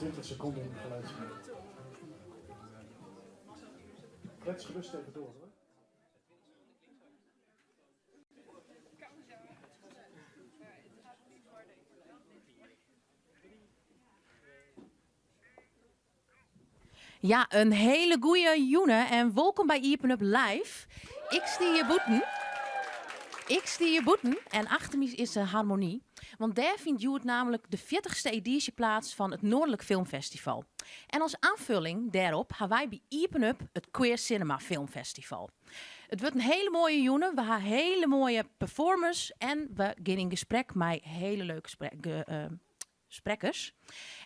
20 seconden geluidseffect. Klets gerust even door hoor. Ja, in hiele goeie jûn en wolkom by Iepen Up Live. Ik stean hjir bûten. Ik stean hjir bûten en achter my is de Harmonie. Want dêr fynt hjoed namelijk de 40ste edysje plak fan it Noardlik Filmfestival. En as oanfolling dêrop hawwe wy by Iepen Up it Queer Cinema Filmfestival. It wurdt in hiele moaie jûn. We hawwe hiele moaie performers en we geane yn gesprek mei hiele leuke sprekkers.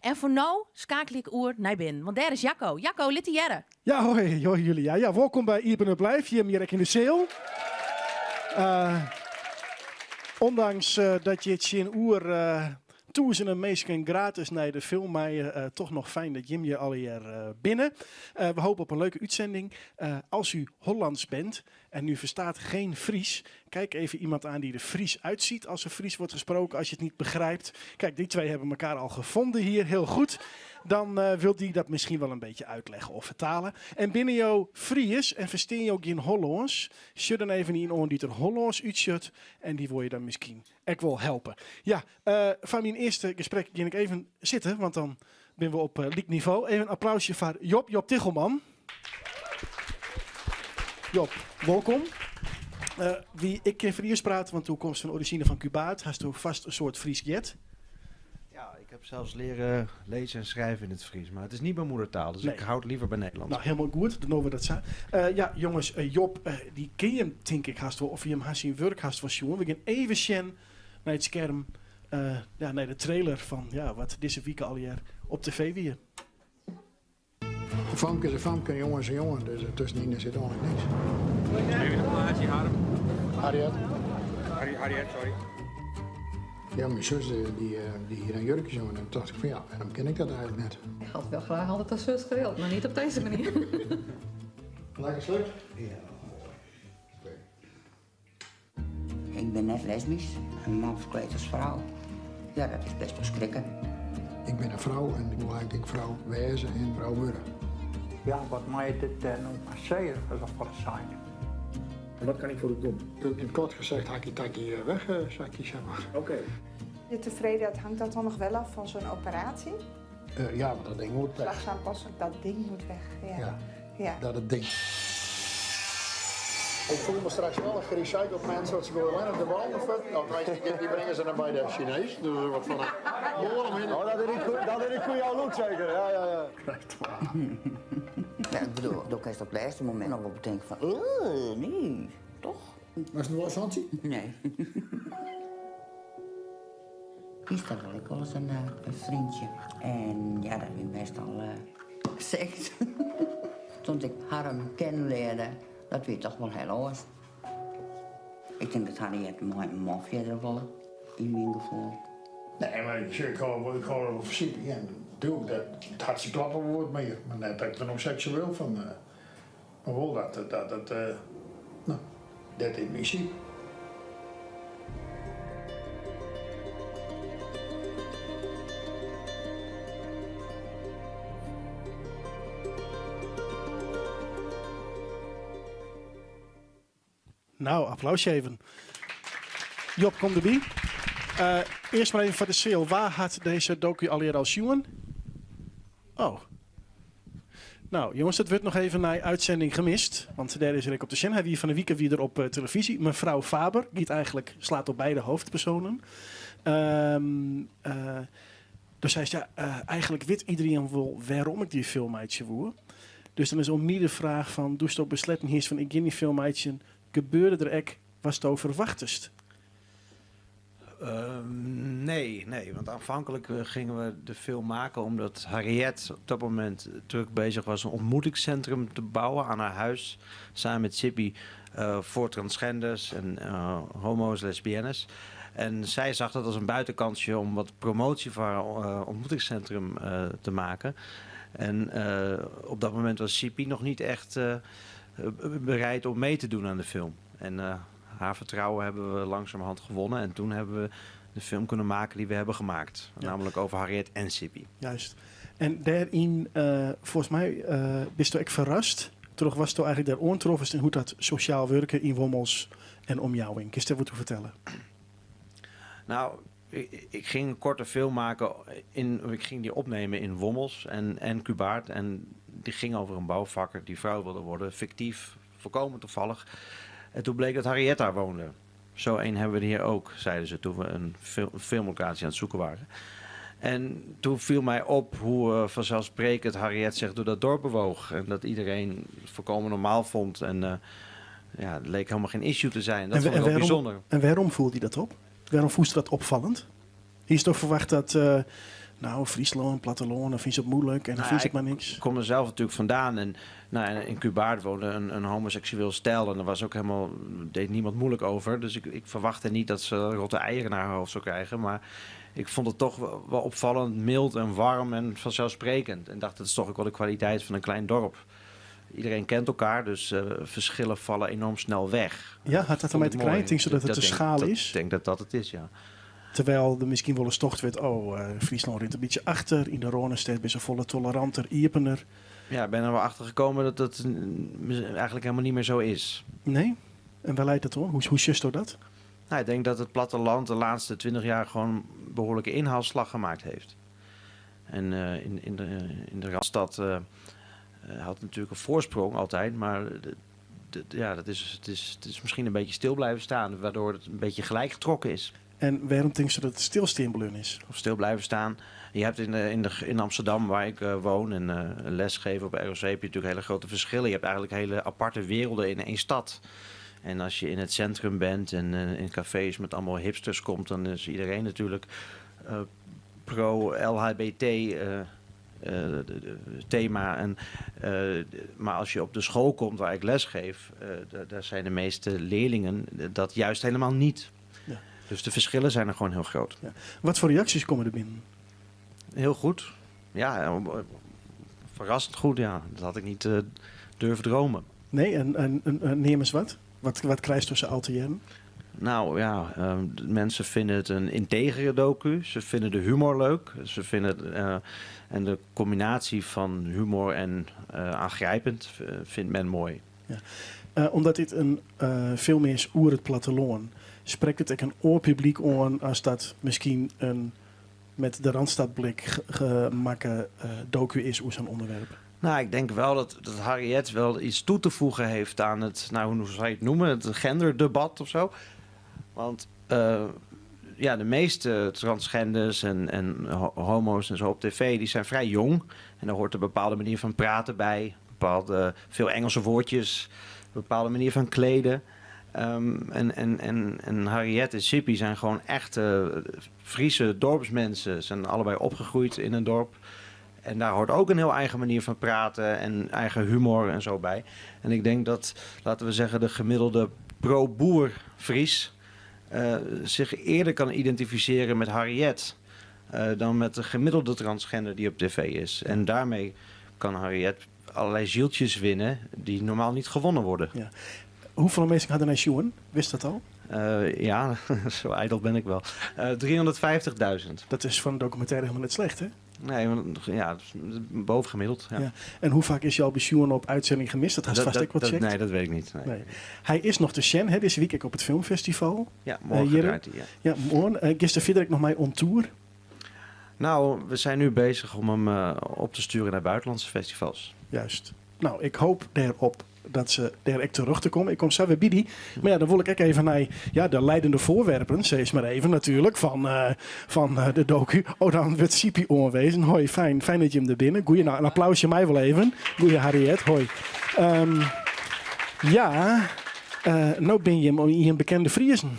En foar no skeakelje ik oer nei binnen, want dêr is Jacco. Jacco, lit dy hearre. Ja, hoi, hoi Julia. Ja, wolkom by Iepen Up Live, hjir hjir ek yn de seal. Ûndanks dat je tsjinoer tûzenen minsken gratis nei de film meie, toch noch fijn dat jim hjir allegear binne. We hoopje op in leuke útsending. As u Hollands bent en u verstaat geen Fries, kijk even iemand aan die er Fries uitziet als er Fries wordt gesproken, als je het niet begrijpt. Kijk, die twee hebben elkaar al gevonden hier, heel goed. Dan wil die dat misschien wel een beetje uitleggen of vertalen. En binne jo Fries en ferstean jo gjin Hollânsk, sjoch dan even ien oan dy't der Hollânsk útsjocht en dy wol je dan miskien ek wol helpe. Ja, foar myn earste gesprek gean ik even sitten, want dan binne we op lyk nivo. Even in applausje foar Job, Job Tichelman. Job, wolkom. Wie ik kin Frysk prate, want do komst fan orizjine fan Kûbaard. Hasto fêst in soad Frysk heard? Ja, ik heb zelfs leren lezen en schrijven in het Fries. Maar het is niet mijn moedertaal, dus Nee. ik hou het liever bij Nederlands. No, hielendal goed, dan dogge we dat sa. Ja, jonges, Job, dy ken je tink ik hast wol, of jim ha syn wurk hast wol sjoen. We geane even sjen nei it skerm, ja, nei de trailer fan ja, wat dizze wike allegear op TV wie. In famke is in famke, in jonge is in jonge, dus tuskenyn sit eigentlik niks. Even een plaatsje, Harm. Harriet. Harry, Harriet, sorry. Ja, myn sus dy, dy hie dan jurkjes oan en toen tocht ik fan ja, wêrom kin ik dat eigentlik net? Ik had wel graag altijd een zus gewild, maar niet op deze manier. Lekker stuk? Ja, mooi. Oké. Ik bin net lesbysk, in man ferkleed as frou. Ja, dat is bêst wol skrikken. Ik bin in frou en ik wol eigentlik frou wêze en frou wurde. Ja, wat mei dit no mar sizze, dat is al sein. En wat kan ik voor u doen? In kort gezegd, hakkie takkie weg, zakje, zeg maar. Oké. Je tevredenheid, hangt dat dan nog wel af van zo'n operatie? Ja, want dat ding moet weg. Geslachtsaanpassing, dat ding moet weg. Ja. Ja. Ja. Dat it ding. Ik voel me straks wel een gerecycled op mensen dat ze gewoon alleen op de wal Nou, die brengen ze dan bij de Chinees. Dus wat van een Oh, dat is niet, dat is een goede look zeker. Ja, ja, ja. Ja, ik bedoel, dan kan je op het laatste moment nog wel bedenken van, nee, toch? Was het wel Santi? Nee. Gisteren had ik wel eens een vriendje. En ja, dat is meestal seks. Toen ik Harm kennenleerde, dat wie toch wol hiel oars. Ik tink dat Harriet mei in man fierder wol, yn myn gefoel. Nee, mar ik hâld wol fan Siepie. En natuerlik, dat it hartsje kloppet wol wat mear. Mar net dat ik der no seksueel fan. Mar wol dat dat it. No, dat is myn Siep. No, applausje even. Job, kom derby. Earst mar even foar de seal. Wa hat dizze doku allegear al sjoen? Oh. No, jonges, dat wurdt noch even nei útsending gemist. Want dêr is er ek op te sjen. Hy wie fan 'e wike wie er op televyzje. Mevrouw Faber giet eigentlik, slaat op beide hoofdpersonen. Dus hy sei, ja, eigentlik wit iderien wol wêrom ik dy film meitsje woe. Dus dan is oan my de fraach fan, doe'tsto besletten hiest fan ik gean dy film meitsjen, gebeurde der ek watsto ferwachtest? Nee, nee, want aanvankelijk gingen we de film maken omdat Harriet op dat moment druk bezig was een ontmoetingscentrum te bouwen aan haar huis. Samen met Sippy voor transgenders en homo's, lesbiennes. En zij zag dat als een buitenkansje om wat promotie voor haar ontmoetingscentrum te maken. En op dat moment was Sippy nog niet echt bereid om mee te doen aan de film. En haar vertrouwen hebben we langzamerhand gewonnen. En toen hebben we de film kunnen maken die we hebben gemaakt. Namelijk over Harriet en Sippy. Juist. En dêryn, folgens my, bisto ek ferrast troch watsto eigentlik dêr oantroffest en hoe't dat sosjaal wurke yn Wommels en omjouwing. Kinst dêr wat oer fertelle? Nou, ik ging een korte film maken, in, ik ging die opnemen in Wommels en Kûbaard. En die ging over een bouwvakker die vrouw wilde worden, fictief, volkomen toevallig. En toen bleek dat Harriet daar woonde. Zo een hebben we hier ook, zeiden ze toen we een filmlocatie aan het zoeken waren. En toen viel mij op hoe vanzelfsprekend Harriet zich door dat dorp bewoog. En dat iedereen het volkomen normaal vond. En ja, het leek helemaal geen issue te zijn. Dat vond ik wel bijzonder. En waarom voelde hij dat op? Waarom voelde dat opvallend? Hier is toch verwacht dat, nou, Fryslân, plattelân, dan vind je het moeilijk en dan Nou vind je ja, het maar niks. Ik kom er zelf natuurlijk vandaan. En nou, in Kûbaard woonde een homoseksueel stel. En daar was ook helemaal, deed niemand moeilijk over. Dus ik verwachtte niet dat ze rotte eieren naar haar hoofd zou krijgen. Maar ik vond het toch wel opvallend, mild en warm en vanzelfsprekend. En dacht, dat is toch ook wel de kwaliteit van een klein dorp. Iedereen kent elkaar, dus verschillen vallen enorm snel weg. Ja, had dat ermee Vond te ik krijgen? mooi. Denk je dat het de schaal is? Ik denk dat dat het is, ja. Terwijl er misschien wel eens tocht werd, oh, Friesland rint een beetje achter. In de Rânestêd is ze volle toleranter, iepener. Ja, ik ben er wel achter gekomen dat dat eigenlijk helemaal niet meer zo is. Nee? En waar leidt dat hoor? Hoe zie je dat? Nou, ik denk dat het platteland de laatste 20 jaar gewoon een behoorlijke inhaalslag gemaakt heeft. En in de Randstad had natuurlijk een voorsprong altijd, maar ja, dat is, het is, het is misschien een beetje stil blijven staan, waardoor het een beetje gelijk getrokken is. En waarom denk je dat het stilstaan is? Of stil blijven staan. Je hebt in Amsterdam, waar ik woon en les geef op ROC, heb je natuurlijk hele grote verschillen. Je hebt eigenlijk hele aparte werelden in één stad. En als je in het centrum bent en in cafés met allemaal hipsters komt, dan is iedereen natuurlijk pro-L H B T thema. Maar als je op de school komt waar ik les geef, daar zijn de meeste leerlingen dat juist helemaal niet. Dus de verschillen zijn er gewoon heel groot. Ja. Wat voor reacties komen er binnen? Heel goed. Ja, verrassend goed, ja. Dat had ik niet durven dromen. Nee, en neem eens wat. Wat krijg je tussen al te jaren? Nou ja, de mensen vinden het een integere docu. Ze vinden de humor leuk. Ze vinden het, en de combinatie van humor en aangrijpend vindt men mooi. Ja. Omdat dit een film is oer het platteland, spreekt het ook een oorpubliek aan als dat misschien een met de Randstadblik gemaakte docu is oer zo'n onderwerp? Nou, ik denk wel dat Harriet wel iets toe te voegen heeft aan het, hoe zou je het noemen, het genderdebat. Want de meeste transgenders en homo's op tv, die zijn vrij jong. En daar hoort een bepaalde manier van praten bij, veel Engelse woordjes, een bepaalde manier van kleden. En Harriet en Sippy zijn gewoon echte Friese dorpsmensen. Ze zijn allebei opgegroeid in een dorp. En daar hoort ook een heel eigen manier van praten en eigen humor bij. En ik denk dat, laten we zeggen, de gemiddelde pro-boer Fries zich eerder kan identificeren met Harriet dan met de gemiddelde transgender die op tv is. En daarmee kan Harriet allerlei zieltjes winnen die normaal niet gewonnen worden. Ja. Hoeveel mensen hadden naar Sjoen? Wist dat al? Ja, zo ijdel ben ik wel. 350.000. Dat is van een documentaire helemaal niet slecht, hè? Nee, want, ja, dat is bovengemiddeld. Ja. Ja. En hoe vaak is jouw pensioen op uitzending gemist? Dat had vast ook wat checkt. Nee, dat weet ik niet. Nee. Nee. Hij is nog te sjen, hè, deze week ook op het filmfestival. Ja, morgen Jere? draait hij, ja. Ja, morgen. Gisteren verder ik nog mij on tour. We zijn nu bezig om hem op te sturen naar buitenlandse festivals. Juist. Ik hoop daarop dat ze daar echt terug te komen. Ik kom zo weer bij die. Maar dan wil ik ook even naar, de leidende voorwerpen, zeg eens maar even natuurlijk, van de docu. Oh, dan wordt Sippy onwezen. Hoi, fijn dat je hem er binnen. Goeie, een applausje mij wel even. Goeie Harriet, hoi. Nou ben je een bekende Friesen.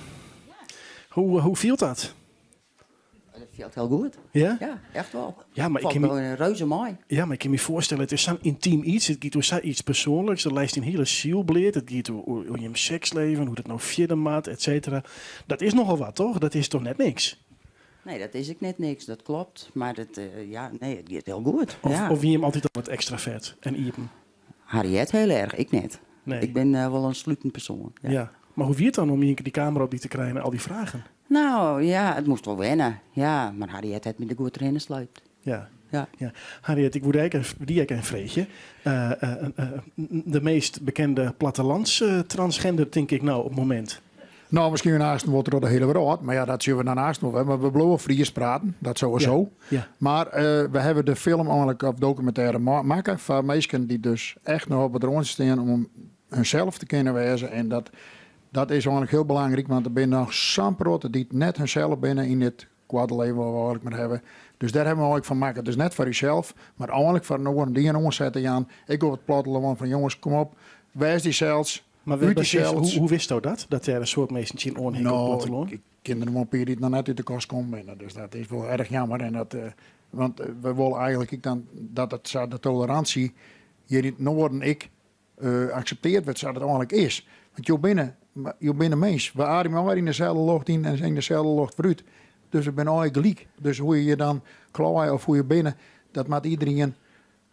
Hoe viel dat? Dat viel heel goed. Ja? Ja, echt wel. Ja, maar ik Vond kan ik me wel een reuze mooi. Ja, maar ik kan me voorstellen, het is zo'n intiem iets. Het gaat over iets persoonlijks. De lijst in hele ziel bleert. Het gaat over je seksleven, hoe dat nou verder maat, et cetera. Dat is nogal wat, toch? Dat is toch net niks? Nee, dat is ik net niks, dat klopt. Maar het gaat heel goed. Of ja. wie hem altijd al wat extravert en iepen? Harriet heel erg, ik net. Nee. Ik ben wel een sluitend persoon. Ja. Ja. Maar hoe wie het dan om je die camera op die te krijgen en al die vragen? Nou ja, het moest wel wennen. Ja, maar Harriet had me de goed erin gesluipt. Ja. Ja. Ja. Harriët, ik woe dy ek even freegje. De meast bekende plattelandstransgender, tink ik no op it momint. No, miskien aanst wol troch de hiele wrâld, mar ja, dat sjogge we dan aanst wol wer. Mar we bliuwe Frysk praten, dat sowieso. Mar we hawwe de film eigenlik of dokumintêre makke foar minsken dy't dus echt noch op it rântsje stean om hunsels te kinnen wêze. En dat, dat is eigenlik hiel belangryk, want der binne noch sa'n protte dy't net hunsels binne yn dit koarte leven wat we eigenlik mar hawwe. Dus dêr hawwe we eigenlik fan makke. Dus net foar ússels, mar eigenlik foar in oaren dy in oanset te jaan. Ek op it plattelân fan jonges, kom op, wês dysels. Mar Út dysels. Hoe witsto dat? Dat dêr in soad minsken tsjin oanhikke op it plattelân? No, ik ken der wol in pear dy't noch net út de kast kommen binne. Dus dat is wol erch jammer. En dat, want we wolle eigenlik ek dan dat it sa de tolerânsje hjir yn it Noarden ek aksepteard wurdt sa't it eigenlik is. Want jo binne, jo binne mins. We ademje allegear yn deselde loft yn en yn deselde loft wer út. Dus we binne allegear gelyk. Dus hoe je je dan klaaie of hoe je binne, dat moat iederien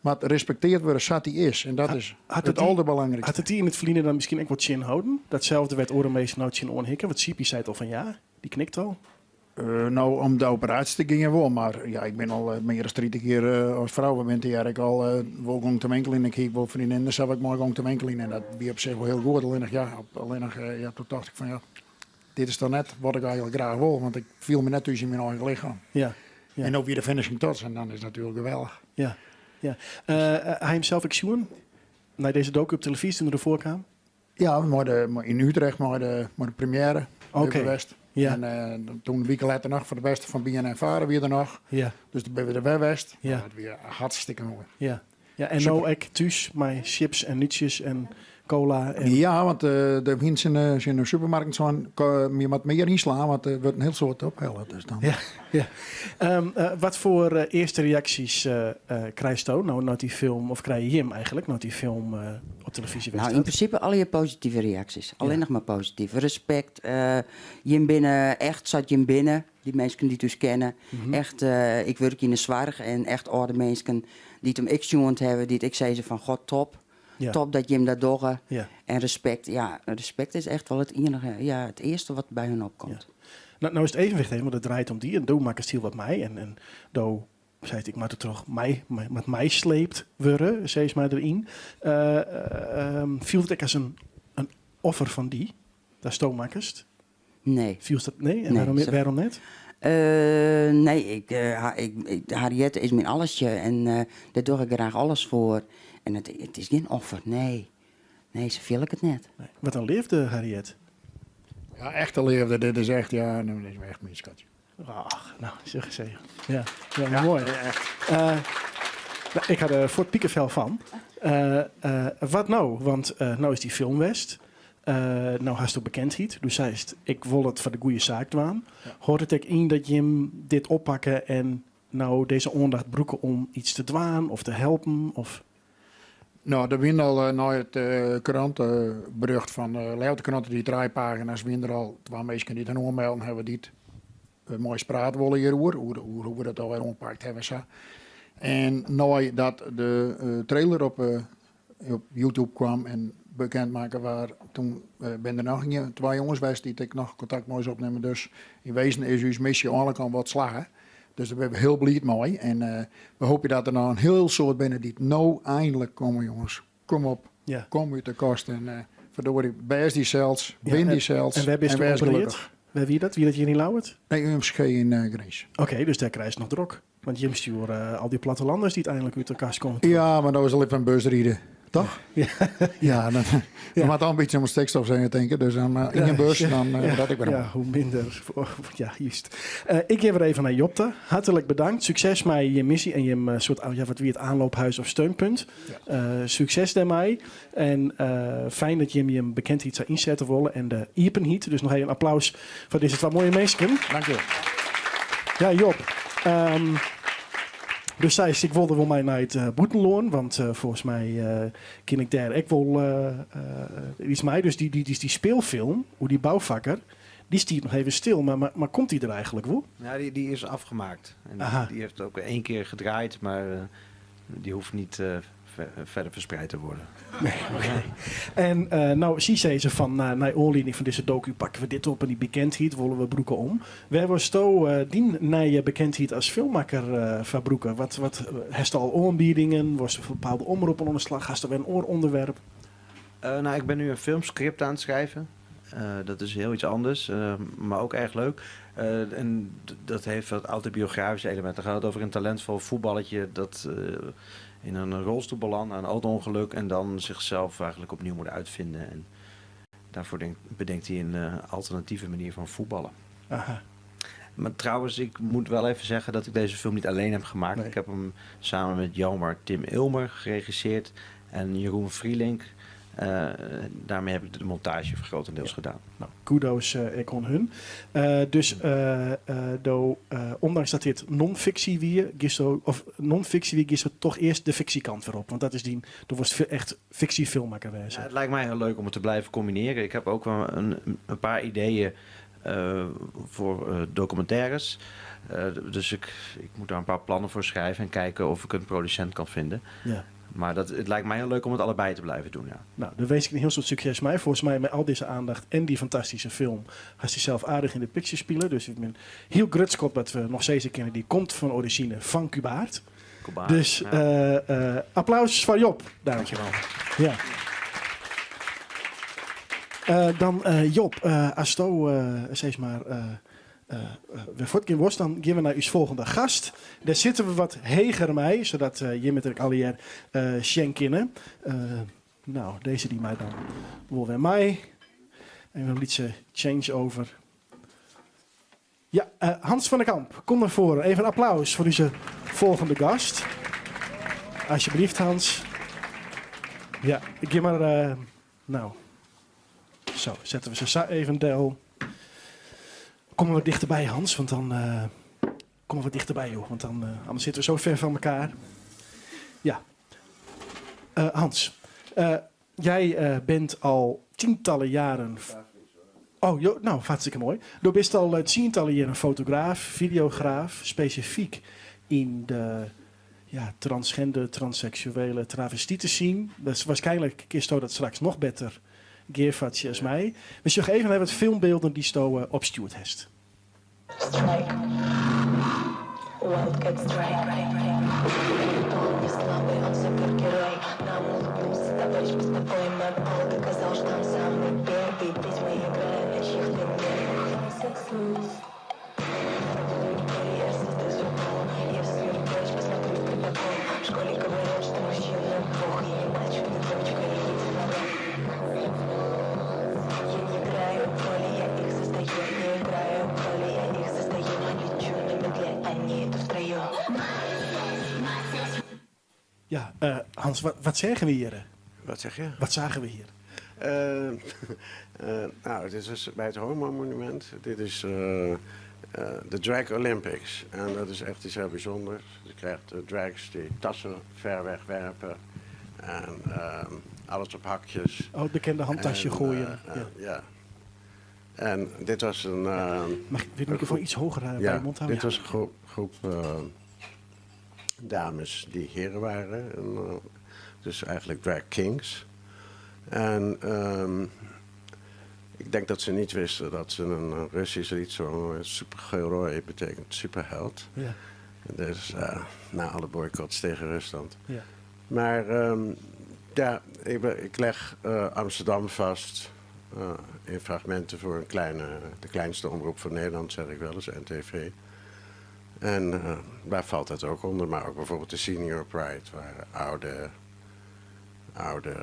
moat respekteard wurde sa't dy is. En dat is it alderbelangrykste. Hat it dy yn it ferline dan miskien ek wol tsjinholden? Datselde wêr't oare minsken no tsjin oanhikke? Want Siepie seit al fan ja, dy knikt al. No, om de operaasje te gean wol, mar ja, ik bin al mear as 30 jier as frou. We binne tegearre ek al wol gong te winkeljen. Ik hie wol freondinnen sa wat ik mei gong te winkeljen en dat wie op sich wol hiel goed. Allinnich ja, allinnich ja, toen tocht ik fan ja, dit is toch net wat ik eigenlik graach wol, want ik fiel my net thús yn myn eigen lichem. En no wie de finishing touch en dan is it natuerlik geweldich. Ja, ja. Ha je him sels ek sjoen? Nei dizze doku op telefyzje toen er derfoar kaam? Ja, mei de, yn Utrecht mei de, mei de première. West. En toen in wike letter noch foar de bêste fan BNN Vara wie der noch. Dus toen binne we der wer west. Dat wie hartstikke moai. Ja. Ja, en no ek thús mei chips en nútsjes en cola. En... Ja, want de wienen tsjin de supermarkt sein, je moat mear ynslaan, want der wurdt in hiel soad ophelle. Dus dan. Ja. Wat foar earste reaksjes krijsto no no't dy film, of krije jim eigenlik no't dy film op telefyzje west Nou, yn prinsipe allegear positive reaksjes. Allinnich mar posityf. Respekt. Jim binne echt sa't jim binne. Dy minsken dy't ús kenne. Echt, ik wurkje yn de soarch en echt âlde minsken dy't him ek sjoen hawwe, dy't ek sizze fan god top. Top dat jim dat dogge. En respekt, ja, respekt is echt wol it iennige, ja, it earste wat by hun opkomt. No, no is it evenwicht even, want it draait om dy en do makkest hiel wat mei en, en do seist ik moat der troch my, moat meisleept wurde, sis mar deryn. Fielt it ek as in, in offer fan dy, datsto makkest? Nee. Fielst dat, nee? En Nee, wêrom, wêrom net? Nee, ik, ha, ik, ik, Harriëtte is myn allesje en dêr doch ik graach alles foar. En it, it is gjin offer, nee. Nee, sa fiel ik it net. Nee. Wat in leafde, Harriët. Ja, echte leafde. Dit is echt, ja, no, dit is echt myn skatje. Ach, no, zeg eens even. Ja, ja, moai. Nou, ik ha der fuort pikefel fan. Wat no? Want no is dy film west. No hasto bekendheid. Do seist, ik wol it foar de goede saak dwaan. Hâldt it ek yn dat jim dit oppakke en no dizze oandacht brûke om iets te dwaan of te helpen? Of? No, der wienen al nei it kranteberjocht fan de Ljouwerter Krante, dy trije pagina's, wienen der al twa minsken dy't har oanmelden hawwe dy't mei ús prate wolle hjiroer, oer hoe't we dat allegear oanpakt hawwe en sa. En neidat de trailer op YouTube kwam en bekend makke waard, toen binne der noch ien, twa jonges west dy't ek noch kontakt mei ús opnimme. Dus yn wezen is ús misje eigenlik al wat slagge. Dus dêr binne we hiel bliid mei. En we hoopje dat der noch in hiel soad binne dy't no einlik komme, jonges. Kom op, kom út de kast en ferdorie, wês dysels, bin dysels en wêr bist en wês operearre? gelokkich. Wêr wie dat? Wie dat hjir yn Ljouwert? Nee, UMCG yn Grins. Oké, dus dêr krijst noch drok. Want jim stjoere al dy plattelanders dy't einlik út de kast komme. Ja, mar no is al even bus ride, toch? Ja. Ja, dan, we moatte al in bytsje om stikstof zijn tinke, dus dan yn in bus, dan dat ik wer Ja, hoe minder. Ja, juist. Ik gean wer even nei Job ta. Hartlik bedankt. Sukses mei jim missy en jim soart, ja, wat wie it, aanloophuis of steunpunt. Sukses dêrmei. En fijn dat jim jim bekendheid sa ynsette wolle en de iepenheid. Dus noch even in applaus foar dizze twa moaie minsken. Dank je. Ja, Job. Do seist, ik wol der wol mei nei it bûtenlân, want folgens my kin ik dêr ek wol iets mei. Dus dy, dy, dy speelfilm oer dy boufakker, dy stiet noch even stil. Mar, mar komt dy der eigenlik wol? Ja, dy, dy is afgemaakt. En die heeft ook één keer gedraaid, maar die hoeft niet. verder verspreid te worden. Nee, oké. En uh, no, sy sizze fan nei oanlieding fan dizze doku pakke we dit op en dy bekendheid wolle we brûke om. Wêr wolsto uh, dyn nije bekendheid as filmmakker uh, foar brûke? Wat, wat, hast al oanbiedingen? Wolst foar bepaalde omroppen oan de slach? Hast wer in oar ûnderwerp? Uh, nou, ik ben nu een filmscript aan het schrijven. Uh, dat is heel iets anders, uh, maar ook erg leuk. En dat heeft wat autobiografische elementen. Het gaat over een talentvol voetballetje dat in een rolstoel belandt na een auto-ongeluk en dan zichzelf eigenlijk opnieuw moet uitvinden. En daarvoor bedenkt hij een alternatieve manier van voetballen. Aha. Maar trouwens, ik moet wel even zeggen dat ik deze film niet alleen heb gemaakt. Nee. Ik heb hem samen met Jelmar Tim Ilmer geregisseerd en Jeroen Vrielink. Daarmee heb ik de montage grotendeels gedaan. Nou, kudos ek oan hun. Dus do, ondanks dat dit non-fictie wie, gisto, of non-fictie wie, gisto toch eerst de fictiekant weer op. Want dat is die, er wordt echt fictiefilmmaker wezen. Ja, het lijkt mij heel leuk om het te blijven combineren. Ik heb ook wel een paar ideeën voor documentaires. Dus ik moet daar een paar plannen voor schrijven en kijken of ik een producent kan vinden. Maar het lijkt mij heel leuk om het allebei te blijven doen, ja. Nou, dan wens ik een heel soad sukses mei. Folgens my mei al dizze oandacht en dy fantastyske film hast dysels aardich yn de picture spile. Dus ik bin hiel grutsk op dat we noch sizze kinne. Dy komt fan orizjine fan Kûbaard. Kûbaard, Dus ja. Applaus foar Job. Dankjewel. Ja. Dan Job, asto sis mar wer fuortgean wolst, dan gean we nei ús folgjende gast. Dêr sitte we wat heger mei, sadat jim it ek allegear sjen kinne. No, dizze dy mei dan wol wer mei. Even in lytse change-over. Ja, Hans van der Kamp, kom nei foaren. Even in applaus foar ús folgjende gast. Alsjeblieft, Hans. Ja, ik gean mar. No, sa, sette we se sa even del. Kom mar wat tichterby, Hans, want dan. Kom mar wat tichterby, joh, want dan, anders sitte we sa fier fan elkoar. Ja. Hans, jij bent al tientallen jaren. Oh, jo, no, hartstikke moai. Do bist al tientallen jierren fotograaf, videograaf, spesifyk yn de ja, transgender, transseksuele, travestite scene. Dat is waarschijnlijk kinsto dat straks noch better gearfetsje as my. We sjogge even nei wat filmbylden dy'tsto opstjoerd hast. Strike. Wildcat strike. Не слабый, он супергерой. Нам улыбнулся товарищ постовой. Мой доказал, что он самый первый. Ведь мы играем на чьих-то нервах. Секс Я создаю свой пол. Я свою дочь посмотрю в протокол. В школе говорят, что мужчина бог. Я не мальчик, не девочка, я единорог. Я не играю роли, я их создаю. Не играю роли, я их создаю. Лечу на метле, они идут в строю. Ja, Hans, wat seagen we hjir? Wat zeg je? Wat seagen we hjir? Nou, dit is bij het Homo Monument. Dit is de Drag Olympics. En dat is echt iets heel bijzonders. Je krijgt de drags die tassen ver weg werpen. En alles op hakjes. Oh, het bekende handtasje En, gooien. Ja. Ja. En dit was een... Mag ik de microfoon iets hoger bij Ja, de mond houden? dit was een groep dames die heren waren. En, dus eigenlijk drag kings. En ik denk dat ze niet wisten dat ze een Russisch lied zongen. Supergeroi betekent superheld. Dus na alle boycotts tegen Rusland. Maar ja, ik leg Amsterdam vast in fragmenten voor de kleinste omroep van Nederland, zeg ik wel eens, NTV. En daar valt dat ook onder, maar ook bijvoorbeeld de Senior Pride, waar oude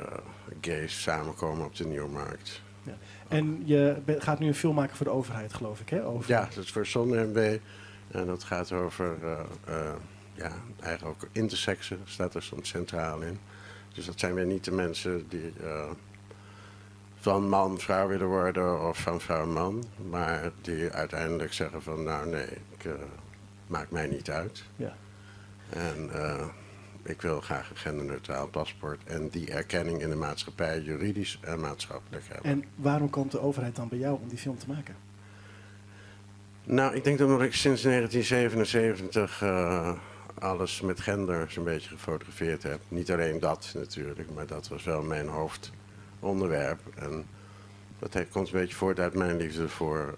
gays samenkomen op de Nieuwmarkt. Ja. En je gaat nu een film maken voor de overheid, geloof ik, hè? Over... Ja, dat is voor ZonMw. En dat gaat over, ja, eigenlijk ook intersexen, staat er soms centraal in. Dus dat zijn weer niet de mensen die van man vrouw willen worden of van vrouw man. Maar die uiteindelijk zeggen van, nou nee, ik maakt mij niet uit. En ik wil graag een genderneutraal paspoort en die erkenning in de maatschappij juridisch en maatschappelijk hebben. En waarom komt de overheid dan bij jou om die film te maken? Nou, ik denk dat omdat ik sinds 1977 alles met gender zo'n beetje gefotografeerd heb. Niet alleen dat natuurlijk, maar dat was wel mijn hoofdonderwerp. En dat komt een beetje voort uit mijn liefde voor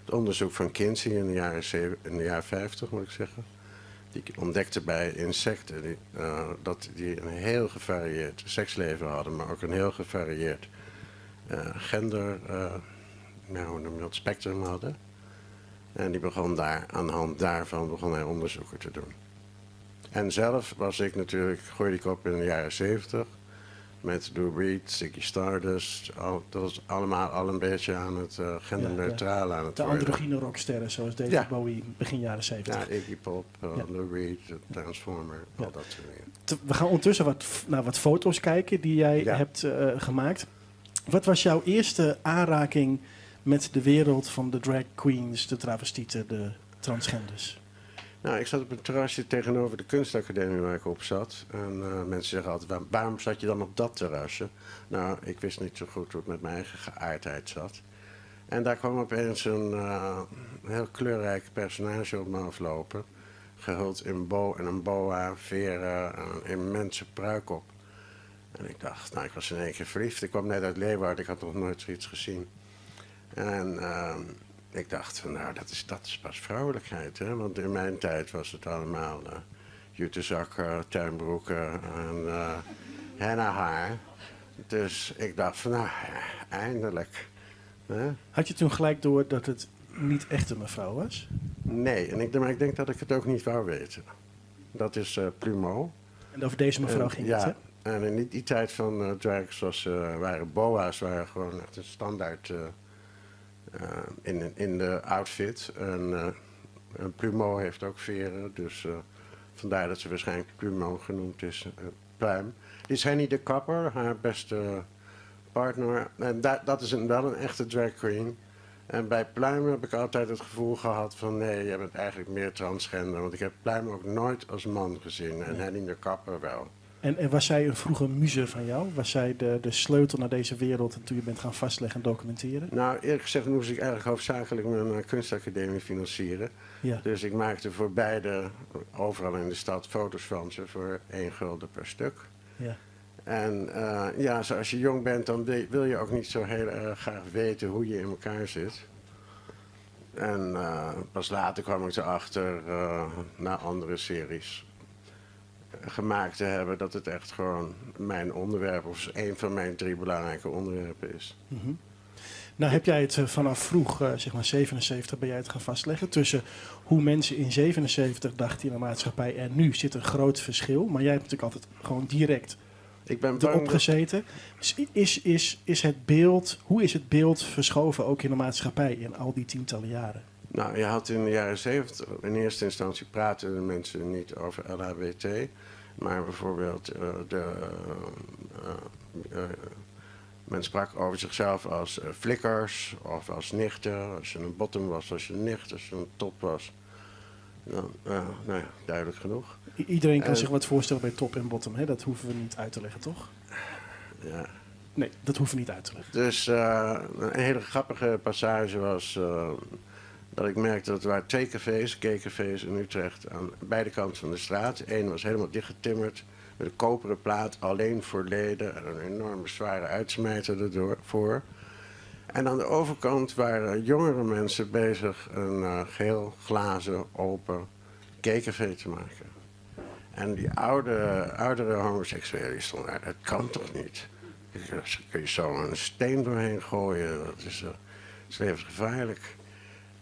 het onderzoek van Kinsey in de jaren, in de jaren 50, moet ik zeggen. Die ontdekte bij insecten dat die een heel gevarieerd seksleven hadden, maar ook een heel gevarieerd gender, nou, hoe noem je dat, spectrum hadden. En die begon daar, aan de hand daarvan begon hij onderzoeken te doen. En zelf was ik natuurlijk, groeide ik op in de jaren 70 met Lou Reed, Ziggy Stardust. Al, dat was allemaal al een beetje aan het genderneutraal aan het De worden. androgyne rocksterren zoals David Bowie begin jaren 70. Ja, Iggy Pop, Lou Reed, Transformer, al dat soort dingen. We gaan ondertussen naar wat foto's kijken die jij hebt gemaakt. Wat was jouw eerste aanraking met de wereld van de drag queens, de travestieten, de transgenders? Nou, ik zat op een terrasje tegenover de kunstacademie waar ik op zat. En mensen zeggen altijd, waarom zat je dan op dat terrasje? Nou, ik wist niet zo goed hoe het met mijn eigen geaardheid zat. En daar kwam opeens een heel kleurrijk personage op me aflopen. Gehuld in bo en een boa, veren en een immense pruik op. En ik dacht, nou, ik was in één keer verliefd. Ik kwam net uit Leeuwarden, ik had nog nooit zoiets gezien. En ik dacht van, nou, dat is pas vrouwelijkheid, hè? Want in mijn tijd was het allemaal jutezakken, tuinbroeken en henna haar. Dus ik dacht van, nou, eindelijk. Hè? Had je toen gelijk door dat het niet echt een mevrouw was? Nee, maar ik denk dat ik het ook niet wou weten. Dat is Plumeau. En over deze mevrouw ging het, ja, hè? En in die tijd van drags waren boa's waren gewoon echt een standaard in de outfit. En een Plumeau heeft ook veren, dus vandaar dat ze waarschijnlijk Plumeau genoemd is. Pluim. Dit is Henny de Kapper, haar beste partner. En dat is wel een echte drag queen. En bij Pluim heb ik altijd het gevoel gehad van nee, jij bent eigenlijk meer transgender. Want ik heb Pluim ook nooit als man gezien en Henny de Kapper wel. En was zij een vroege muze van jou? Was zij de sleutel naar deze wereld en toen je bent gaan vastleggen en documenteren? Nou, eerlijk gezegd moest ik eigenlijk hoofdzakelijk mijn kunstacademie financieren. Dus ik maakte voor beide, overal in de stad, foto's van ze voor 1 gulden per stuk. En zoals je jong bent, dan wil je ook niet zo heel erg graag weten hoe je in elkaar zit. En pas later kwam ik erachter, na andere series gemaakt te hebben, dat het echt gewoon mijn onderwerp, of een van mijn 3 belangrijke onderwerpen is. Nou heb jij het vanaf vroeg, zeg maar 77, ben jij het gaan vastleggen. Tussen hoe mensen in 77 dachten in de maatschappij en nu zit een groot verschil. Maar jij hebt natuurlijk altijd gewoon direct Ik ben erop bang dat gezeten. Dus is het beeld, hoe is het beeld verschoven ook in de maatschappij in al die tientallen jaren? Nou, je had in de jaren 70, in eerste instantie praten de mensen niet over LHBT. Maar bijvoorbeeld men sprak over zichzelf als flikkers of als nichten. Als je een bottom was, als je een nicht, als je een top was. Dan nou ja, duidelijk genoeg. Iedereen kan zich wat voorstellen bij top en bottom, hè? Dat hoeven we niet uit te leggen, toch? Ja. Nee, dat hoeven we niet uit te leggen. Dus een hele grappige passage was dat ik merkte dat er waren 2 cafés, gay cafés in Utrecht, aan beide kanten van de straat. Eén was helemaal dichtgetimmerd met een koperen plaat, alleen voor leden en een enorme zware uitsmijter erdoor voor. En aan de overkant waren jongere mensen bezig een geheel glazen open gaycafé te maken. En die oudere homoseksuelen die stonden daar, dat kan toch niet? Daar kun je zo een steen doorheen gooien, dat is levensgevaarlijk.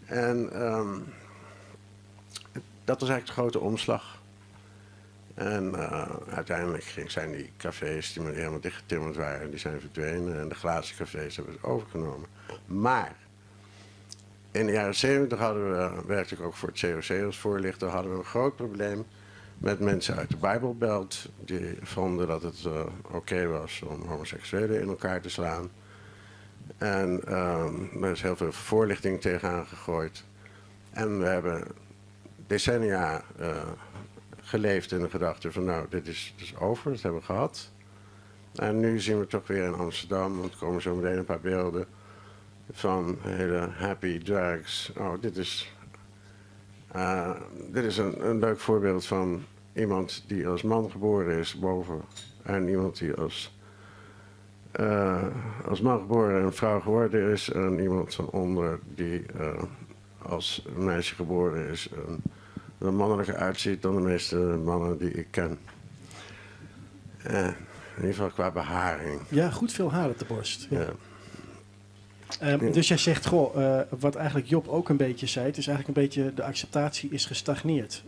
En dat was eigenlijk de grote omslag. En uiteindelijk zijn die cafés die helemaal dichtgetimmerd waren, die zijn verdwenen. En de glazen cafés hebben het overgenomen. Maar in de jaren 70 werkte ik ook voor het COC als voorlichter, hadden we een groot probleem met mensen uit de Bijbelbelt. Die vonden dat het oké was om homoseksuelen in elkaar te slaan. En er is heel veel voorlichting tegenaan gegooid. En we hebben decennia geleefd in de gedachte van nou, dit is over, dat hebben we gehad. En nu zien we toch weer in Amsterdam, want er komen zo meteen een paar beelden van hele happy drags. Oh, dit is Dit is een leuk voorbeeld van iemand die als man geboren is boven en iemand die als man geboren en vrouw geworden is en iemand van onder die als meisje geboren is en er mannelijker uitziet dan de meeste mannen die ik ken. In ieder geval qua beharing. Ja, goed veel haar op de borst. Ja. Ja. Dus jij zegt, goh, wat eigenlijk Job ook een beetje zei, het is eigenlijk een beetje de acceptatie is gestagneerd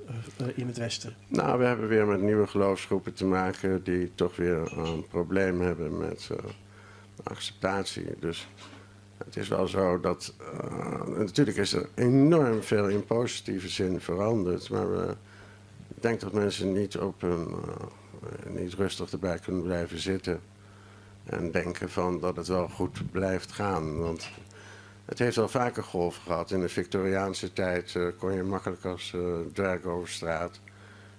in het Westen. Nou, we hebben weer met nieuwe geloofsgroepen te maken die toch weer een probleem hebben met acceptatie. Dus het is wel zo dat, natuurlijk is er enorm veel in positieve zin veranderd, maar ik denk dat mensen niet op hun, niet rustig erbij kunnen blijven zitten en denken van dat het wel goed blijft gaan. Want het heeft al vaker golven gehad. In de Victoriaanse tijd kon je makkelijk als drag over straat.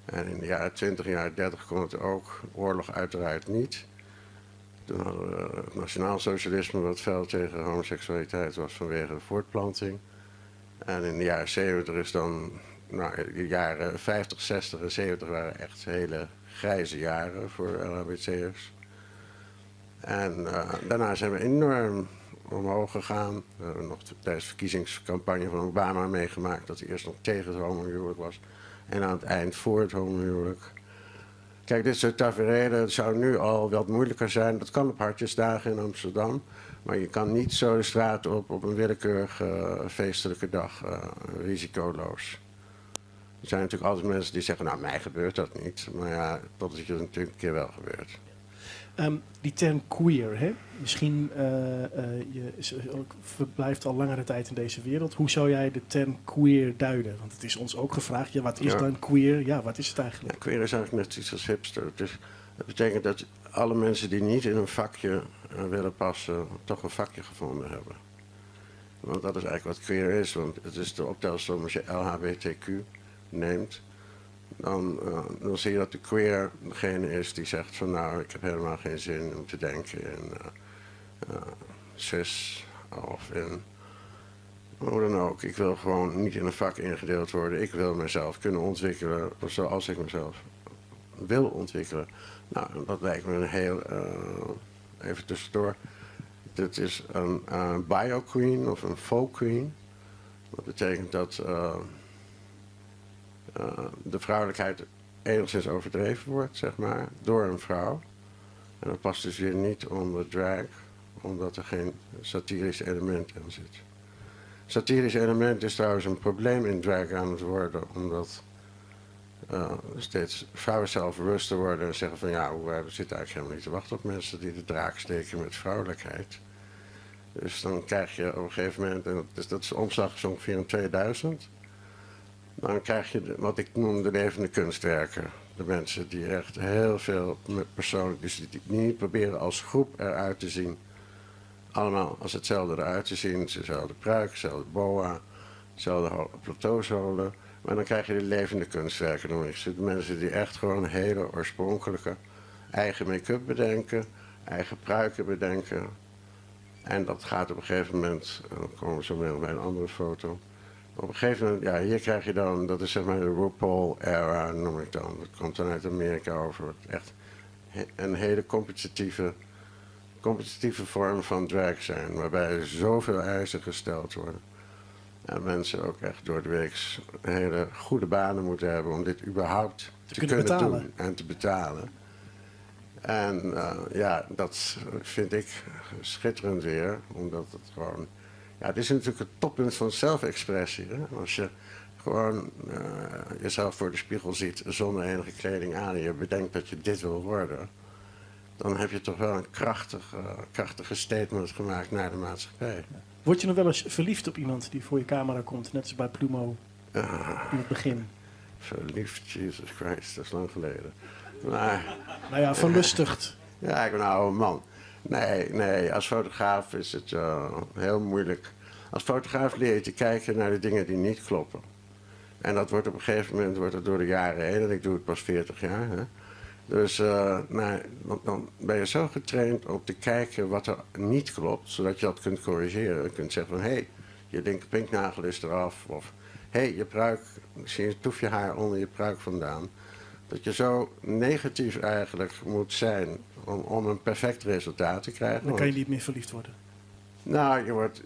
En in de jaren 20, jaren 30 kon het ook. Oorlog uiteraard niet. Toen hadden we het nationaalsocialisme wat fel tegen homoseksualiteit was vanwege de voortplanting. En in de jaren 70 is dan, nou, de jaren 50, 60 en 70 waren echt hele grijze jaren voor L H B T'ers. En daarna zijn we enorm omhoog gegaan. We hebben nog tijdens de verkiezingscampagne van Obama meegemaakt dat hij eerst nog tegen het homohuwelijk was en aan het eind voor het homohuwelijk. Kijk, dit soort taferelen zou nu al wat moeilijker zijn. Dat kan op Hartjesdagen in Amsterdam. Maar je kan niet zo de straat op, op een willekeurige feestelijke dag, risicoloos. Er zijn natuurlijk altijd mensen die zeggen, nou, mij gebeurt dat niet. Maar ja, tot het je natuurlijk een keer wel gebeurt. Die term queer, hè? Misschien je ook verblijft al langere tijd in deze wereld. Hoe zou jij de term queer duiden? Want het is ons ook gevraagd, ja, wat is dan queer? Ja, wat is het eigenlijk? Ja, queer is eigenlijk net iets als hipster. Het betekent dat alle mensen die niet in een vakje willen passen, toch een vakje gevonden hebben. Want dat is eigenlijk wat queer is. Want het is de optelsom als je LHBTQ neemt. Dan zie je dat de queer degene is die zegt van nou, ik heb helemaal geen zin om te denken in cis of in hoe dan ook. Ik wil gewoon niet in een vak ingedeeld worden. Ik wil mezelf kunnen ontwikkelen zoals ik mezelf wil ontwikkelen. Nou, dat lijkt me een heel, even tussendoor, dit is een bio-queen of een faux queen. Dat betekent dat de vrouwelijkheid enigszins overdreven wordt, door een vrouw. En dat past dus weer niet onder drag, omdat er geen satirisch element in zit. Satirisch element is trouwens een probleem in drag aan het worden, omdat steeds vrouwen zelfbewuster worden en zeggen van ja, we zitten eigenlijk helemaal niet te wachten op mensen die de draak steken met vrouwelijkheid. Dus dan krijg je op een gegeven moment, en dat is de omslag is ongeveer in 2000, dan krijg je wat ik noem de levende kunstwerken. De mensen die echt heel veel met persoonlijk, dus die niet proberen als groep eruit te zien. Allemaal als hetzelfde eruit te zien. Dezelfde pruik, dezelfde boa, dezelfde plateauzolen. Maar dan krijg je de levende kunstwerken, noem ik ze. De mensen die echt gewoon hele oorspronkelijke eigen make-up bedenken, eigen pruiken bedenken. En dat gaat op een gegeven moment, en dan komen we zo meteen bij een andere foto. Op een gegeven moment, ja, hier krijg je dan, dat is de RuPaul era, noem ik dan. Dat komt dan uit Amerika over. Echt een hele competitieve vorm van drag zijn, waarbij zoveel eisen gesteld worden. En mensen ook echt door de week hele goede banen moeten hebben om dit überhaupt Te te kunnen kunnen betalen. doen en te betalen. En dat vind ik schitterend weer, omdat het gewoon... Ja, het is natuurlijk het toppunt van zelfexpressie. Hè? Als je gewoon jezelf voor de spiegel ziet zonder enige kleding aan en je bedenkt dat je dit wil worden, dan heb je toch wel een krachtige statement gemaakt naar de maatschappij. Word je nog wel eens verliefd op iemand die voor je camera komt, net als bij Plumo in het begin? Verliefd, Jesus Christ, dat is lang geleden. Maar, Nou ja, verlustigd. Ja, ik ben een oude man. Nee, nee, als fotograaf is het heel moeilijk. Als fotograaf leer je te kijken naar de dingen die niet kloppen. En dat wordt op een gegeven moment wordt het door de jaren heen, en ik doe het pas 40 jaar. Hè. Dus dan ben je zo getraind om te kijken wat er niet klopt, zodat je dat kunt corrigeren. Je kunt zeggen van, hé, hey, je linkerpinknagel is eraf, of Hé, hey, je pruik, ik zie een toefje haar onder je pruik vandaan. Dat je zo negatief eigenlijk moet zijn om, om een perfect resultaat te krijgen. Dan kan je niet meer verliefd worden. Nou, je wordt,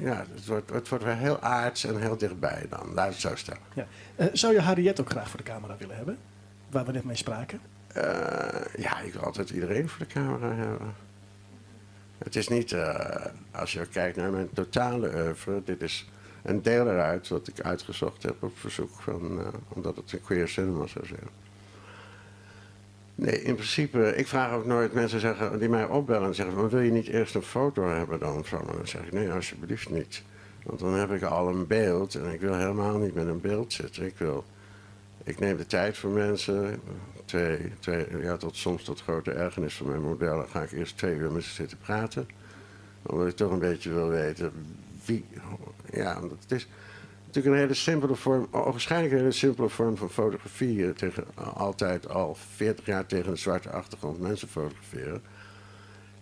ja, het wordt, het wordt wel heel aards en heel dichtbij dan, laat het zo stellen. Ja. Uh, zou je Harriet ook graag voor de camera willen hebben? Waar we net mee spraken. Uh, ja, ik wil altijd iedereen voor de camera hebben. Het is niet, uh, als je kijkt naar mijn totale oeuvre, dit is een deel eruit wat ik uitgezocht heb op verzoek van, uh, omdat het een queer cinema zou zijn. Nee, in principe, ik vraag ook nooit mensen zeggen, die mij opbellen en zeggen: maar wil je niet eerst een foto hebben dan van me? Dan zeg ik: nee, alsjeblieft niet. Want dan heb ik al een beeld en ik wil helemaal niet met een beeld zitten. Ik, wil, ik neem de tijd voor mensen. Twee, twee, ja, tot, soms tot grote ergernis van mijn modellen ga ik eerst twee uur met ze zitten praten. Omdat ik toch een beetje wil weten wie. Ja, omdat het is natuurlijk een hele simpele vorm, waarschijnlijk een hele simpele vorm van fotografie. Tegen, altijd al 40 jaar tegen een zwarte achtergrond mensen fotograferen.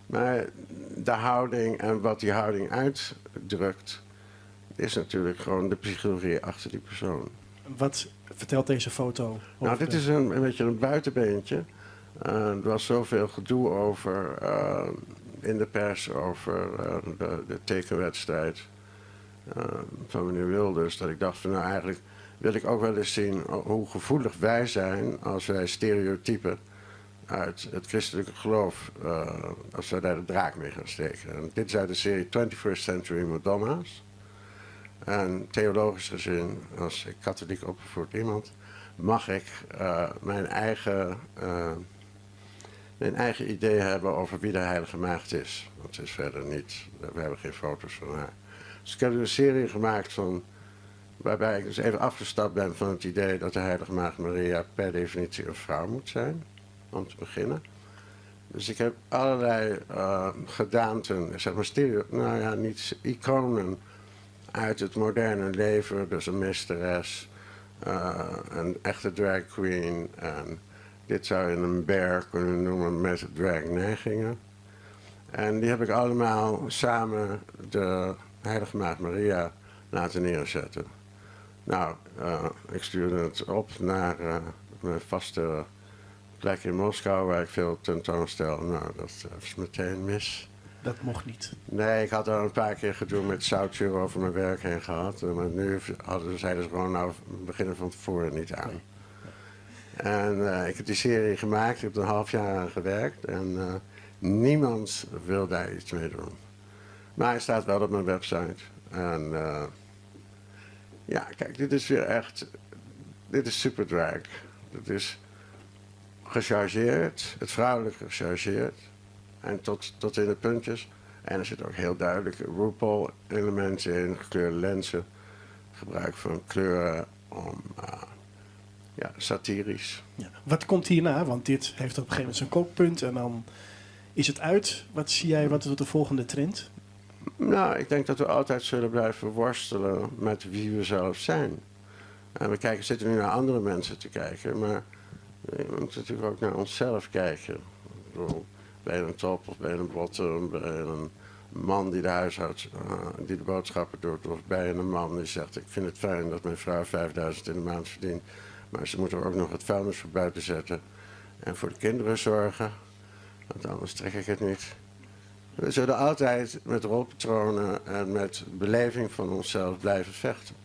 Maar de houding en wat die houding uitdrukt, is natuurlijk gewoon de psychologie achter die persoon. Wat vertelt deze foto? Nou, dit is een, een beetje een buitenbeentje. Uh, er was zoveel gedoe over uh, in de pers over uh, de, de tekenwedstrijd van meneer Wilders. Dat ik dacht van nou eigenlijk wil ik ook wel eens zien hoe gevoelig wij zijn als wij stereotypen uit het christelijke geloof, als wij daar de draak mee gaan steken. En dit is uit de serie 21st Century Madonna's. En theologisch gezien, als ik katholiek opgevoed iemand, mag ik uh, mijn, eigen, uh, mijn eigen idee hebben over wie de Heilige Maagd is. Want ze is verder niet, we hebben geen foto's van haar. Dus ik heb een serie gemaakt van, waarbij ik dus even afgestapt ben van het idee dat de Heilige Maagd Maria per definitie een vrouw moet zijn, om te beginnen. Dus ik heb allerlei uh, gedaanten, zeg maar stereo, nou ja, niet iconen uit het moderne leven. Dus een meesteres, uh, een echte drag queen. En dit zou je een bear kunnen noemen met drag neigingen. En die heb ik allemaal samen de Heilige Maagd Maria laten neerzetten. Nou, uh, ik stuurde het op naar uh, mijn vaste plek in Moskou, waar ik veel tentoonstel. Nou, dat is meteen mis. Dat mocht niet. Nee, ik had al een paar keer gedoe met zoutzuur over mijn werk heen gehad. Maar nu hadden, zeiden ze gewoon, nou, we beginnen van tevoren niet aan. Nee. En uh, ik heb die serie gemaakt, ik heb er een half jaar aan gewerkt. En uh, niemand wil daar iets mee doen. Maar hij staat wel op mijn website. En uh, ja, kijk, dit is weer echt, dit is super drag. Dit is gechargeerd, het vrouwelijke gechargeerd. En tot, tot in de puntjes. En er zitten ook heel duidelijk RuPaul-elementen in, gekleurde lenzen. Gebruik van kleuren om, uh, ja, satirisch. Ja. Wat komt hierna? Want dit heeft op een gegeven moment zijn kookpunt en dan is het uit. Wat zie jij, wat is de volgende trend? Nou, ik denk dat we altijd zullen blijven worstelen met wie we zelf zijn. En we kijken, zitten nu naar andere mensen te kijken, maar we moeten natuurlijk ook naar onszelf kijken. Ik bedoel, bij een top of bij een bottom, bij een man die de huishoud, uh, die de boodschappen doet, of bij een man die zegt: Ik vind het fijn dat mijn vrouw 5000 in de maand verdient, maar ze moet er ook nog het vuilnis voor buiten zetten en voor de kinderen zorgen, want anders trek ik het niet. We zullen altijd met rolpatronen en met beleving van onszelf blijven vechten.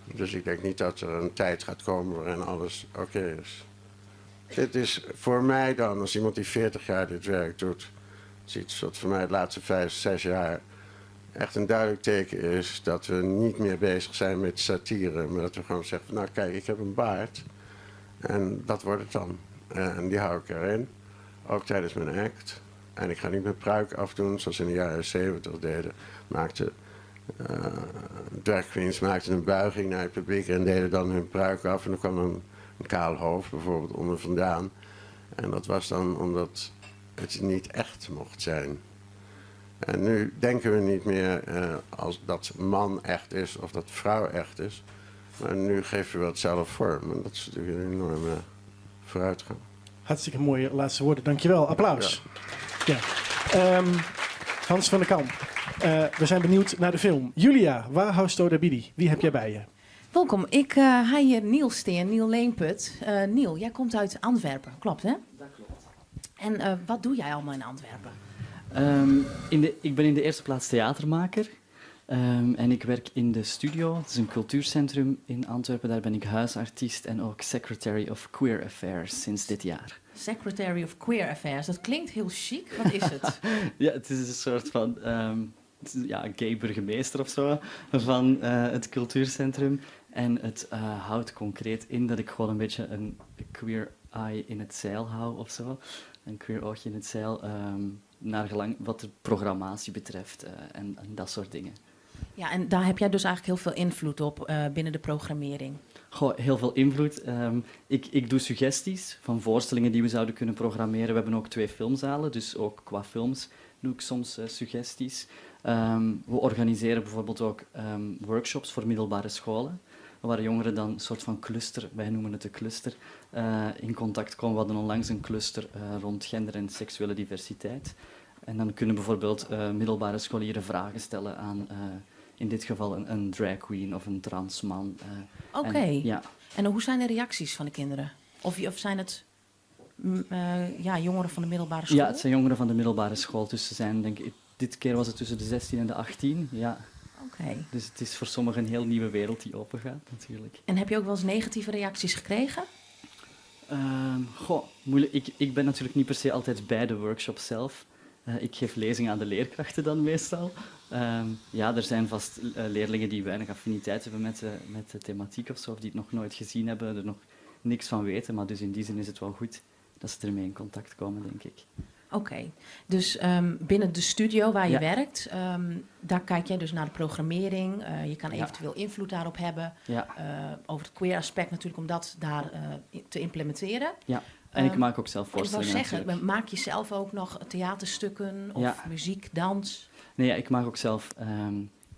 Dus ik denk niet dat er een tijd gaat komen waarin alles oké okay is. Dit is voor mij dan, als iemand die 40 jaar dit werk doet, is iets wat voor mij de laatste 5, 6 jaar echt een duidelijk teken is dat we niet meer bezig zijn met satire, maar dat we gewoon zeggen, nou kijk, ik heb een baard en dat wordt het dan. En die hou ik erin, ook tijdens mijn act. En ik ga niet mijn pruik afdoen, zoals in de jaren 70 deden. Maakte, uh, drag queens maakten een buiging naar het publiek en deden dan hun pruik af. En dan kwam een, een kaal hoofd bijvoorbeeld onder vandaan. En dat was dan omdat het niet echt mocht zijn. En nu denken we niet meer uh, als dat man echt is of dat vrouw echt is. Maar nu geven we het zelf vorm. En dat is natuurlijk een enorme vooruitgang. Hartstikke mooie laatste woorden. Dankjewel. Applaus. Ja. ja. Um, Hans van der Kamp, uh, we zijn benieuwd naar de film. Julia, waar houdt Bidi? Wie heb jij bij je? Wolkom, ik ha hjir Niel stean, Niel Leemput. Niel, jij komt uit Antwerpen, klopt hè? Dat klopt. En wat doe jij allemaal in Antwerpen? In de, ik ben in de eerste plaats theatermaker. En ik werk in de studio, het is een cultuurcentrum in Antwerpen. Daar ben ik huisartiest en ook Secretary of Queer Affairs sinds dit jaar. Secretary of Queer Affairs, dat klinkt heel chic. Wat is het? Ja, het is een soort van ja, gay burgemeester of zo van het cultuurcentrum. En het houdt concreet in dat ik gewoon een beetje een queer eye in het zeil hou of zo. Een queer oogje in het zeil, naar gelang wat de programmatie betreft en dat soort dingen. Ja, en daar heb jij dus eigenlijk heel veel invloed op binnen de programmering. Goh, heel veel invloed. Ik doe suggesties van voorstellingen die we zouden kunnen programmeren. We hebben ook 2 filmzalen, dus ook qua films doe ik soms suggesties. We organiseren bijvoorbeeld ook workshops voor middelbare scholen, waar jongeren dan een soort van cluster, wij noemen het de cluster, in contact komen. We hadden onlangs een cluster rond gender en seksuele diversiteit. En dan kunnen bijvoorbeeld middelbare scholieren vragen stellen aan, in dit geval een drag queen of een transman. Oké. En, ja. En hoe zijn de reacties van de kinderen? Of zijn het ja, jongeren van de middelbare school? Ja, het zijn jongeren van de middelbare school. Dus ze zijn, denk ik, dit keer was het tussen de 16 en de 18. Ja. Oké. Dus het is voor sommigen een heel nieuwe wereld die opengaat, natuurlijk. En heb je ook wel eens negatieve reacties gekregen? Goh, moeilijk. Ik ben natuurlijk niet per se altijd bij de workshop zelf. Ik geef lezingen aan de leerkrachten dan meestal. Ja, er zijn vast leerlingen die weinig affiniteit hebben met de thematiek of zo, of die het nog nooit gezien hebben, er nog niks van weten. Maar dus in die zin is het wel goed dat ze ermee in contact komen, denk ik. Oké, dus binnen de studio waar je werkt, daar kijk jij dus naar de programmering. Je kan eventueel invloed daarop hebben. Over het queer aspect natuurlijk, om dat daar te implementeren. Ja, en ik maak ook zelf Ik wou voorstellingen zeggen, natuurlijk. maak je zelf ook nog theaterstukken of muziek, dans? Nee, ja, ik maak ook zelf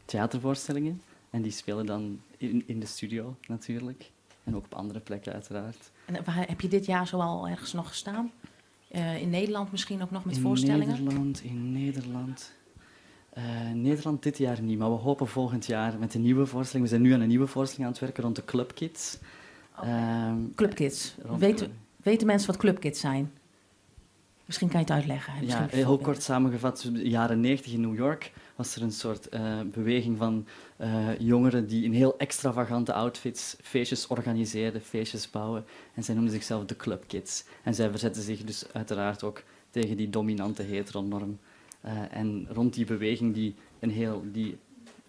theatervoorstellingen. En die spelen dan in de studio natuurlijk. En ook op andere plekken uiteraard. En waar, heb je dit jaar zo al ergens nog gestaan? In Nederland misschien ook nog met In voorstellingen? Nederland, in Nederland. Nederland dit jaar niet, maar we hopen volgend jaar met een nieuwe voorstelling. We zijn nu aan een nieuwe voorstelling aan het werken rond de Club Kids. Club Kids. Weten mensen wat Club Kids zijn? Misschien kan je het uitleggen, hè? Ja, Misschien heel voorbeelden. kort samengevat, in de jaren 90 in New York was er een soort beweging van jongeren die in heel extravagante outfits feestjes organiseerden, feestjes bouwen. En zij noemden zichzelf de Club Kids. En zij verzetten zich dus uiteraard ook tegen die dominante heteronorm. En rond die beweging die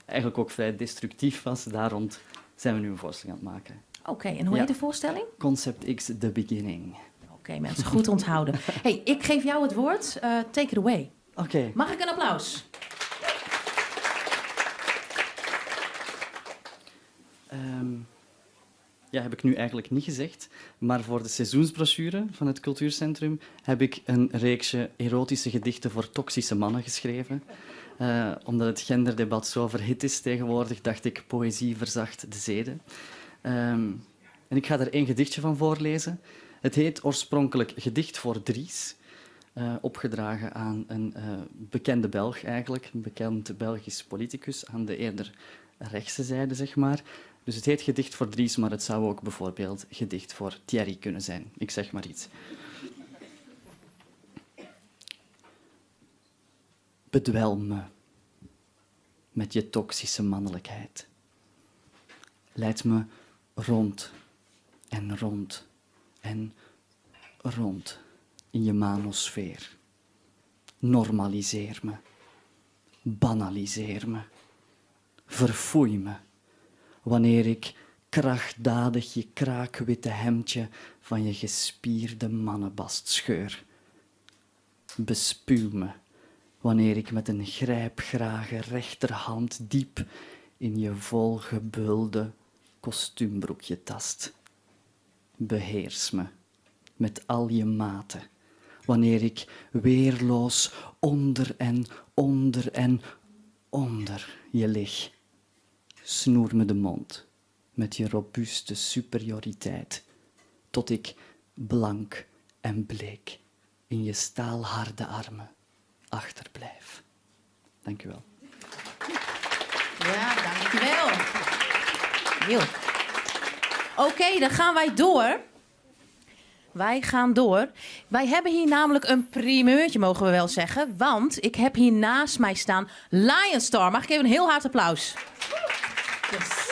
eigenlijk ook vrij destructief was, daar rond zijn we nu een voorstelling aan het maken. Oké, en hoe heet de voorstelling? Concept X, The Beginning. Oké, mensen, goed onthouden. Hey, ik geef jou het woord. Take it away. Oké. Mag ik een applaus? Ja, heb ik nu eigenlijk niet gezegd. Maar voor de seizoensbrochure van het Cultuurcentrum heb ik een reeksje erotische gedichten voor toxische mannen geschreven. Omdat het genderdebat zo verhit is tegenwoordig, dacht ik, poëzie verzacht de zeden. En ik ga er 1 gedichtje van voorlezen. Het heet oorspronkelijk Gedicht voor Dries, opgedragen aan een bekende Belg eigenlijk, een bekend Belgisch politicus, aan de eerder rechtse zijde. Dus het heet Gedicht voor Dries, maar het zou ook bijvoorbeeld Gedicht voor Thierry kunnen zijn. Ik zeg maar iets. Bedwelm me met je toxische mannelijkheid. Leid me rond en rond en rond in je manosfeer. Normaliseer me. Banaliseer me. Verfoei me wanneer ik krachtdadig je kraakwitte hemdje van je gespierde mannenbast scheur. Bespuw me wanneer ik met een grijpgrage rechterhand diep in je volgebulde kostuumbroekje tast. Beheers me met al je maten, wanneer ik weerloos onder en onder en onder je lig. Snoer me de mond met je robuuste superioriteit, tot ik blank en bleek in je staalharde armen achterblijf. Dank u wel. Ja, dank je wel. Heel. Oké, dan gaan wij door. Wij gaan door. Wij hebben hier namelijk een primeurtje, mogen we wel zeggen. Want ik heb hier naast mij staan Lionstorm. Mag ik even een heel hard applaus? Yes.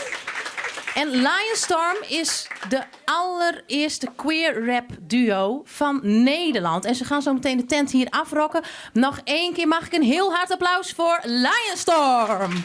En Lionstorm is de allereerste queer rap duo van Nederland. En ze gaan zo meteen de tent hier afrocken. Nog één keer mag ik een heel hard applaus voor Lionstorm.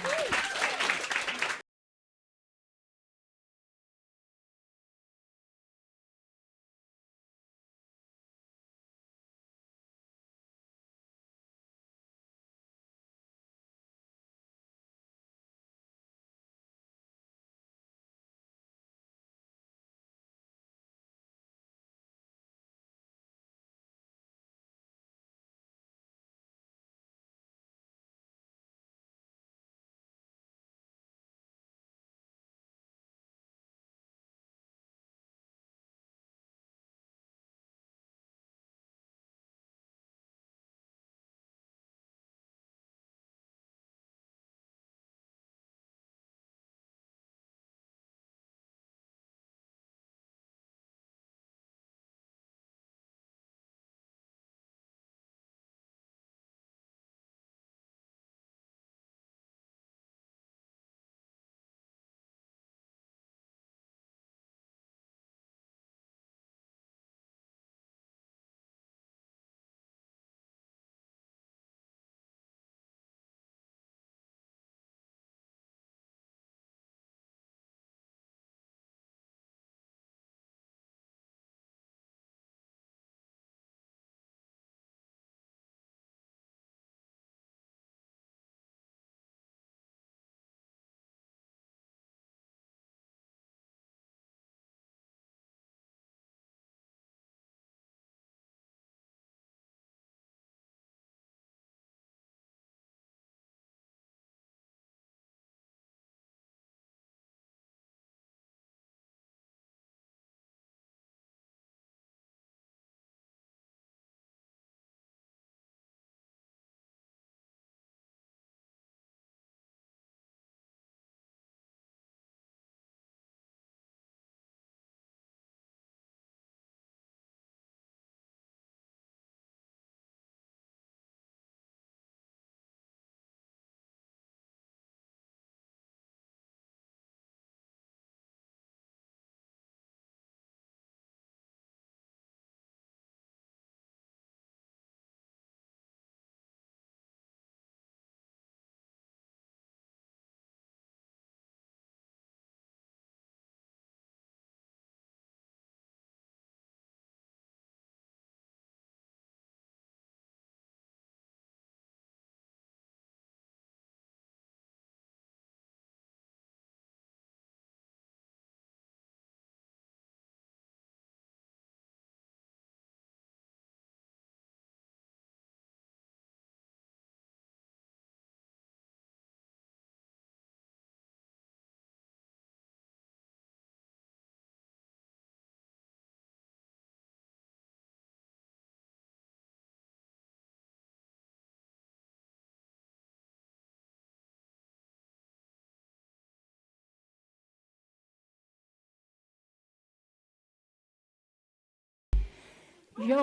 Yo.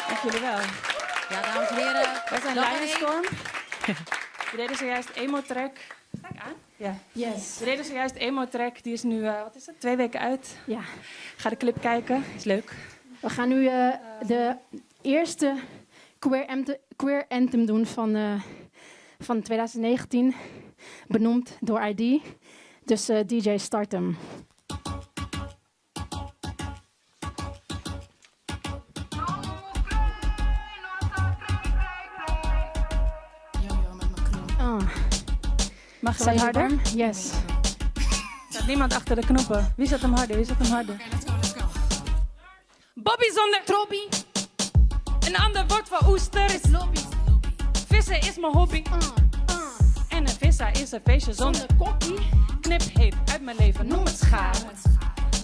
Dank jullie wel. Ja, dames en heren. Wij zijn nog Lionstorm. We deden zojuist Emo Track. Sta ik aan? Ja. Yes. We deden zojuist Emo Track. Die is nu, wat is het, 2 weken uit. Ja. Ga de clip kijken. Is leuk. We gaan nu de eerste queer anthem doen van 2019. Benoemd door ID. Dus DJ, start hem. Ah. Mag je Zijn wat jullie harder? warm? Yes. Er staat niemand achter de knoppen. Wie zet hem harder? Wie zet hem harder? Bobby zonder Trobby. Een ander woord voor oester is lobby. Vissen is mijn hobby. En een vissa is een feestje zonder koppie. Knip heet uit mijn leven, noem het scharen.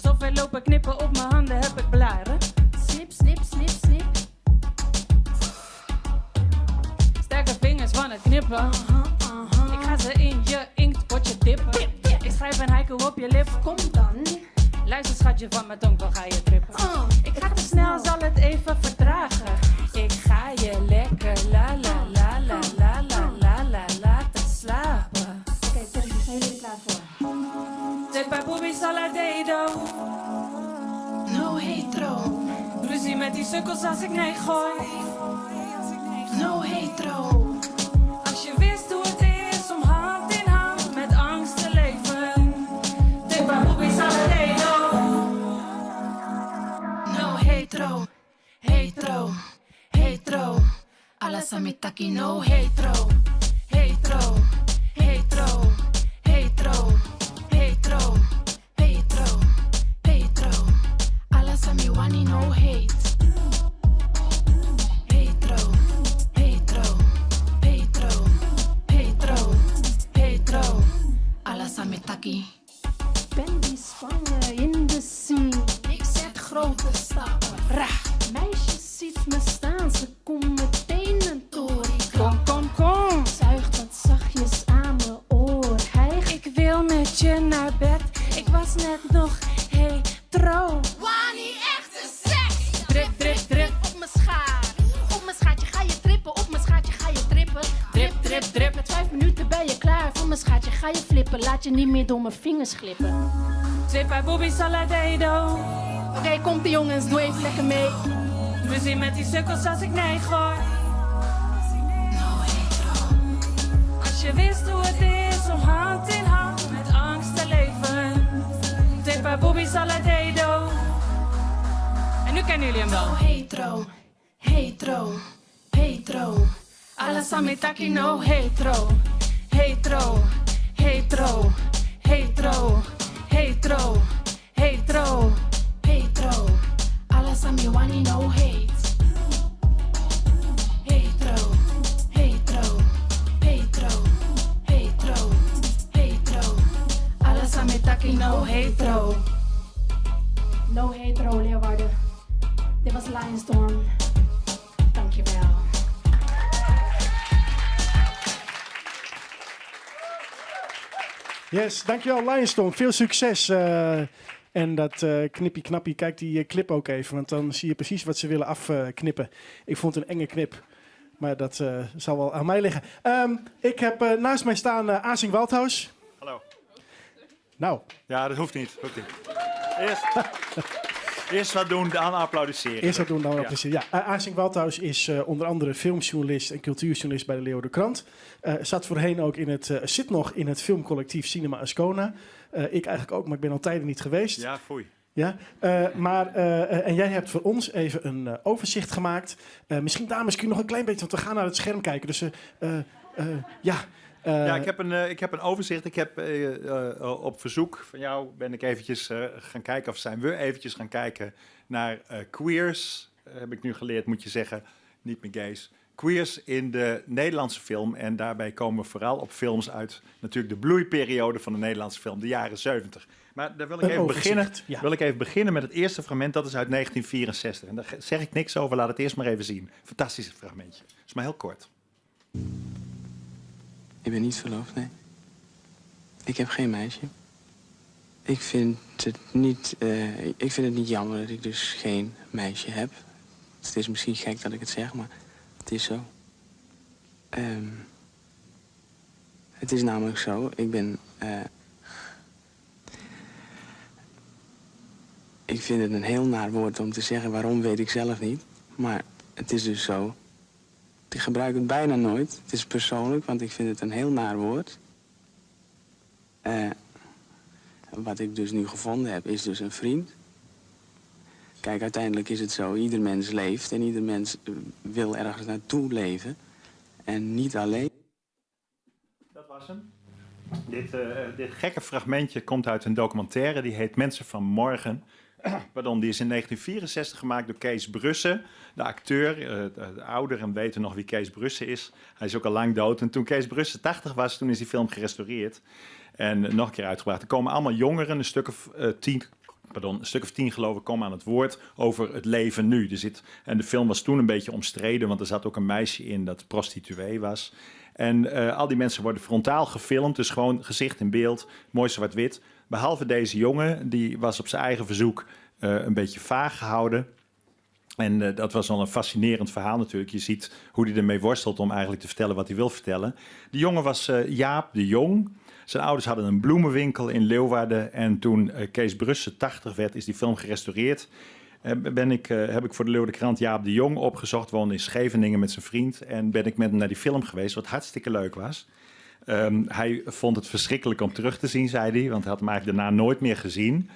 Zoveel lopen knippen op mijn handen heb ik blaren. Snip, snip, snip, snip. Sterke vingers van het knippen. Ik ga ze in je inktpotje dippen. Ik schrijf een haiku op je lip. Kom dan. Luister schatje van mijn tong, wel ga je trippen. Oh. Ik ga te snel, zal het even vertragen. Ik ga je lekker la la la la la la la la laten slapen. Oké, okay, zijn jullie er klaar voor? Tepa boobie saladedo. No hetero. Ruzie met die sukkels als ik nee gooi. No hetero. Als je wist hoe het is om hand in hand met angst te leven. Tepa boobie saladedo. No hetero. Hetero. Hetero. Alles aan mijn takkie. No hetero. Hetero. Hetero. Hetero. Hetero. Hetero. Hetero. Alles aan mijn wani no hate. Hetero. Hetero. Hetero. Hetero. Hetero. Alles aan mijn takkie. Ben die spangen in de scene. Ik zet grote stappen. Ra. Meisje ziet me staan, ze komt meteen een tory. Kom, kom, kom. Zuigt wat zachtjes aan mijn oor. Hijgt. Ik wil met je naar bed. Ik was net nog hetero. Wani echte seks. Drip, drip, drip. Op mijn schaar. Op mijn schaartje ga je trippen. Op mijn schaartje ga je trippen. Drip, drip, drip. Met 5 minuten ben je klaar. Van mijn schaartje ga je flippen. Laat je niet meer door mijn vingers glippen. Tepa boobie saladedo. Oké, komt ie jongens. Doe even lekker mee. Ruzie met die sukkels als ik nee gooi. Als je wist hoe het is om hand in hand met angst te leven. Tepa boobie saladedo. En nu kennen jullie hem wel. No hetero. Hetero. Hetero. Alles aan mijn takkie, no hetero. Hetero. Hetero. Hetero. Hetero. Hetero. Hetero. Alles aan mijn wani no hate. Hetero. Hetero. Hetero. Hetero. Hetero. Alles aan mijn takkie no hetero. No hetero Leeuwarden. Dit was Lionstorm. Dankjewel. Yes, dankjewel Lionstorm. Veel succes. En dat knippie knappie, kijk die clip ook even. Want dan zie je precies wat ze willen afknippen. Ik vond het een enge knip. Maar dat zal wel aan mij liggen. Ik heb naast mij staan Asing Walthaus. Hallo. Nou. Ja, dat hoeft niet. Hoeft niet. Eerst wat doen, dan applaudisseren. Eerst wat doen, dan applaudisseren. Ja. Asing Walthaus is onder andere filmjournalist en cultuurjournalist bij de Leeuwarden Krant. Zat voorheen ook in het, zit nog in het filmcollectief Cinema Ascona. Ik eigenlijk ook, maar ik ben al tijden niet geweest. Ja, foei. Ja, maar, en jij hebt voor ons even een overzicht gemaakt. Misschien dames kun je nog een klein beetje, want we gaan naar het scherm kijken. Dus ja. Ja, ik heb een overzicht. Ik heb op verzoek van jou ben ik eventjes gaan kijken, of zijn we eventjes gaan kijken naar queers. Heb ik nu geleerd, moet je zeggen, niet meer gays. Queers in de Nederlandse film. En daarbij komen we vooral op films uit natuurlijk de bloeiperiode van de Nederlandse film, de jaren 70. Maar daar wil ik Een even overzicht, beginnen. ja. Wil ik even beginnen met het eerste fragment, dat is uit 1964. En daar zeg ik niks over, laat het eerst maar even zien. Fantastisch fragmentje. Het is maar heel kort. Ik ben niet verloofd, nee. Ik heb geen meisje. Ik vind het niet, ik vind het niet jammer dat ik dus geen meisje heb. Het is misschien gek dat ik het zeg, maar het is zo. Het is namelijk zo, ik ben... ik vind het een heel naar woord om te zeggen, waarom weet ik zelf niet. Maar het is dus zo. Ik gebruik het bijna nooit. Het is persoonlijk, want ik vind het een heel naar woord. Wat ik dus nu gevonden heb, is dus een vriend. Kijk, uiteindelijk is het zo, ieder mens leeft en ieder mens wil ergens naartoe leven. En niet alleen. Dat was hem. Dit gekke fragmentje komt uit een documentaire die heet Mensen van Morgen. Pardon, die is in 1964 gemaakt door Kees Brusse, de acteur. De ouderen weten nog wie Kees Brusse is. Hij is ook al lang dood. En toen Kees Brusse 80 was, toen is die film gerestaureerd. En nog een keer uitgebracht. Er komen allemaal jongeren, een stuk of 10 Pardon, een stuk of 10 geloof ik, komen aan het woord over het leven nu. Er zit, en de film was toen een beetje omstreden, want er zat ook een meisje in dat prostituee was. En al die mensen worden frontaal gefilmd, dus gewoon gezicht in beeld, mooi zwart-wit. Behalve deze jongen, die was op zijn eigen verzoek een beetje vaag gehouden. En dat was al een fascinerend verhaal natuurlijk. Je ziet hoe hij ermee worstelt om eigenlijk te vertellen wat hij wil vertellen. De jongen was Jaap de Jong. Zijn ouders hadden een bloemenwinkel in Leeuwarden. En toen Kees Brusse 80 werd, is die film gerestaureerd. Heb ik voor de Leeuwarden Krant Jaap de Jong opgezocht. Woonde in Scheveningen met zijn vriend. En ben ik met hem naar die film geweest, wat hartstikke leuk was. Hij vond het verschrikkelijk om terug te zien, zei hij. Want hij had hem eigenlijk daarna nooit meer gezien.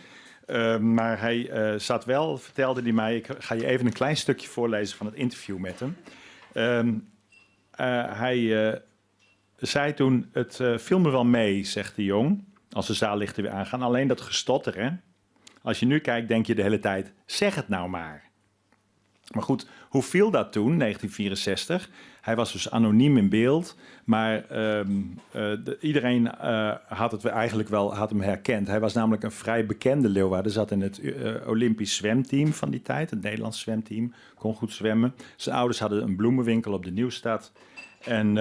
Maar hij zat wel, vertelde hij mij... Ik ga je even een klein stukje voorlezen van het interview met hem. Hij zei toen, het viel me wel mee, zegt de Jong, als de zaallichten weer aangaan. Alleen dat gestotter, hè? Als je nu kijkt, denk je de hele tijd, zeg het nou maar. Maar goed, hoe viel dat toen, 1964? Hij was dus anoniem in beeld, maar iedereen had het eigenlijk wel, had hem herkend. Hij was namelijk een vrij bekende Leeuwarder. Zat in het Olympisch zwemteam van die tijd, het Nederlands zwemteam, kon goed zwemmen. Zijn ouders hadden een bloemenwinkel op de Nieuwstad. En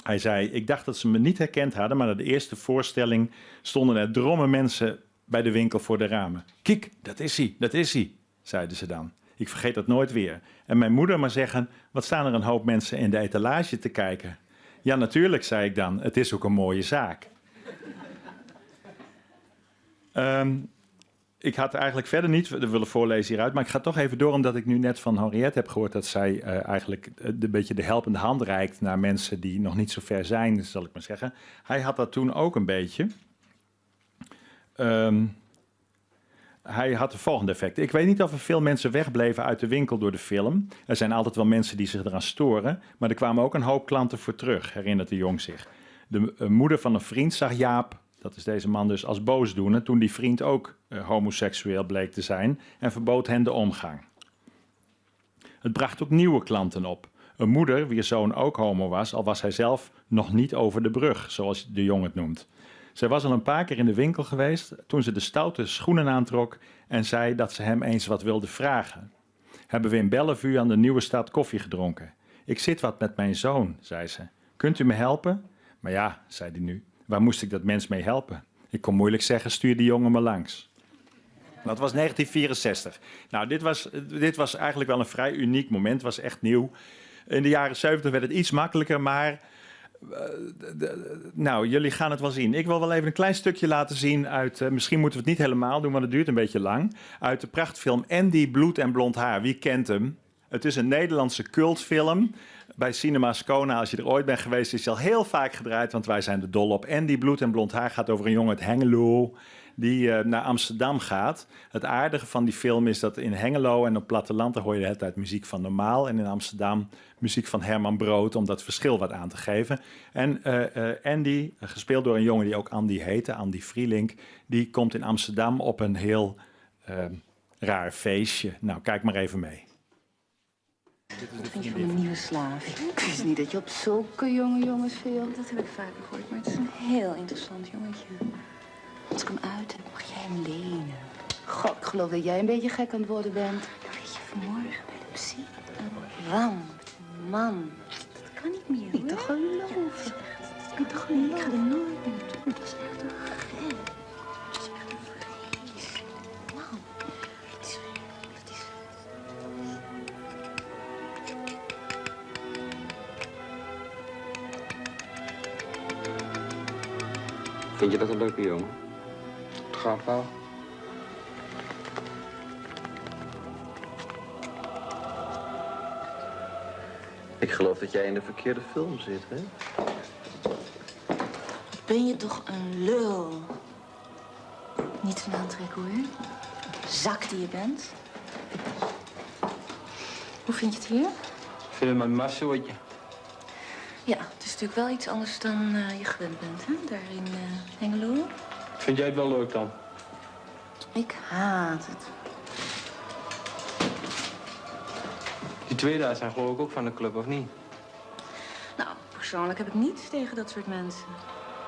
hij zei, ik dacht dat ze me niet herkend hadden, maar na de eerste voorstelling stonden er drommen mensen bij de winkel voor de ramen. Kijk, dat is hij, dat is hij, zeiden ze dan. Ik vergeet dat nooit weer. En mijn moeder maar zeggen, wat staan er een hoop mensen in de etalage te kijken? Ja, natuurlijk, zei ik dan. Het is ook een mooie zaak. Ik had eigenlijk verder niet willen voorlezen hieruit, maar ik ga toch even door, omdat ik nu net van Henriette heb gehoord dat zij eigenlijk een beetje de helpende hand reikt naar mensen die nog niet zo ver zijn, zal ik maar zeggen. Hij had dat toen ook een beetje. Hij had de volgende effect. Ik weet niet of er veel mensen wegbleven uit de winkel door de film. Er zijn altijd wel mensen die zich eraan storen, maar er kwamen ook een hoop klanten voor terug, herinnert de Jong zich. De moeder van een vriend zag Jaap, dat is deze man dus, als boosdoener, toen die vriend ook homoseksueel bleek te zijn en verbood hen de omgang. Het bracht ook nieuwe klanten op. Een moeder, wier zoon ook homo was, al was hij zelf nog niet over de brug, zoals de Jong het noemt. Zij was al een paar keer in de winkel geweest toen ze de stoute schoenen aantrok en zei dat ze hem eens wat wilde vragen. Hebben we in Bellevue aan de Nieuwe Stad koffie gedronken. Ik zit wat met mijn zoon, zei ze. Kunt u me helpen? Maar ja, zei hij nu, waar moest ik dat mens mee helpen? Ik kon moeilijk zeggen, stuur die jongen maar langs. Dat was 1964. Nou, dit was eigenlijk wel een vrij uniek moment, het was echt nieuw. In de jaren 70 werd het iets makkelijker, maar... jullie gaan het wel zien. Ik wil wel even een klein stukje laten zien uit... misschien moeten we het niet helemaal doen, want het duurt een beetje lang. Uit de prachtfilm Andy, Bloed en Blond Haar. Wie kent hem? Het is een Nederlandse cultfilm. Bij Cinema Ascona, als je er ooit bent geweest, is hij al heel vaak gedraaid, want wij zijn er dol op. Andy, Bloed en Blond Haar gaat over een jongen uit Hengelo die naar Amsterdam gaat. Het aardige van die film is dat in Hengelo en op platteland, daar hoor je de hele tijd muziek van Normaal. En in Amsterdam muziek van Herman Brood, om dat verschil wat aan te geven. En Andy, gespeeld door een jongen die ook Andy heette, Andy Vrielink, die komt in Amsterdam op een heel raar feestje. Nou, kijk maar even mee. Wat vind je van mijn nieuwe slaafje? Ik wist niet dat je op zulke jonge jongens viel. Dat heb ik vaker gehoord, maar het is een heel interessant jongetje. Als ik hem uit heb, mag jij hem lenen. Goh, ik geloof dat jij een beetje gek aan het worden bent. Nou, weet je, vanmorgen bij de psy. Een want, man. Dat kan niet meer, Niet te geloven. Ja, niet te geloven. Ik ga er nooit meer naartoe. Het was echt een gek. Het was echt een vreselijk man. Het is, het is... Vind je dat een leuke jongen? Het gaat wel. Ik geloof dat jij in de verkeerde film zit, hè? Ben je toch een lul? Niet van aantrekken, hoor. Zak die je bent. Hoe vind je het hier? Ik vind het maar een massootje. Ja, het is natuurlijk wel iets anders dan je gewend bent, hè? Daar in Hengelo. Vind jij het wel leuk dan? Ik haat het. Die twee daar zijn geloof ik ook van de club, of niet? Nou, persoonlijk heb ik niets tegen dat soort mensen.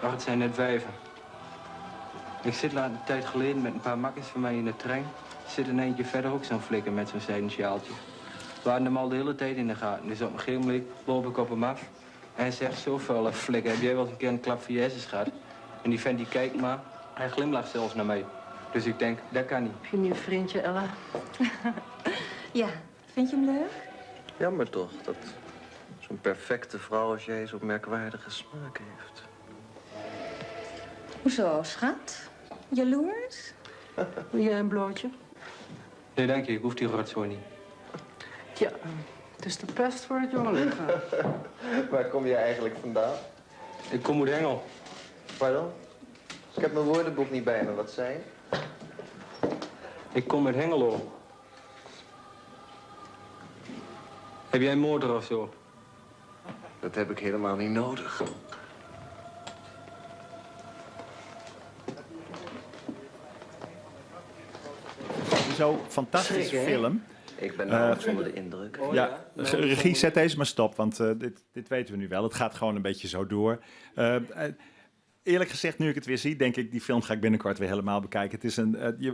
Ach, het zijn net wijven. Ik zit laat een tijd geleden met een paar makkers van mij in de trein. Zit een eindje verder ook zo'n flikker met zo'n zijden sjaaltje. We hadden hem al de hele tijd in de gaten. Dus op een gegeven moment loop ik op hem af. En hij zegt, zo vuile flikker, heb jij wel eens een keer een klap van Jezus gehad? En die vent die kijkt maar, hij glimlacht zelfs naar mij. Dus ik denk, dat kan niet. Heb je een nieuw vriendje, Ella? Ja, vind je hem leuk? Jammer toch dat zo'n perfecte vrouw als jij zo'n merkwaardige smaak heeft. Hoezo, schat? Jaloers? Wil jij een blootje? Nee, dank je, ik hoef die rotzooi niet. Ja, het is de pest voor het jonge lichaam. Waar kom jij eigenlijk vandaan? Ik kom uit Engel. Pardon? Ik heb mijn woordenboek niet bij me, wat zei je? Ik kom uit Hengelo. Heb jij een motor of zo? Dat heb ik helemaal niet nodig. Zo'n fantastische Schrik, hè? film. Ik ben nauwelijks onder de indruk. Oh ja, regie, zet deze maar stop, want dit weten we nu wel. Het gaat gewoon een beetje zo door. Eerlijk gezegd, nu ik het weer zie, denk ik, die film ga ik binnenkort weer helemaal bekijken.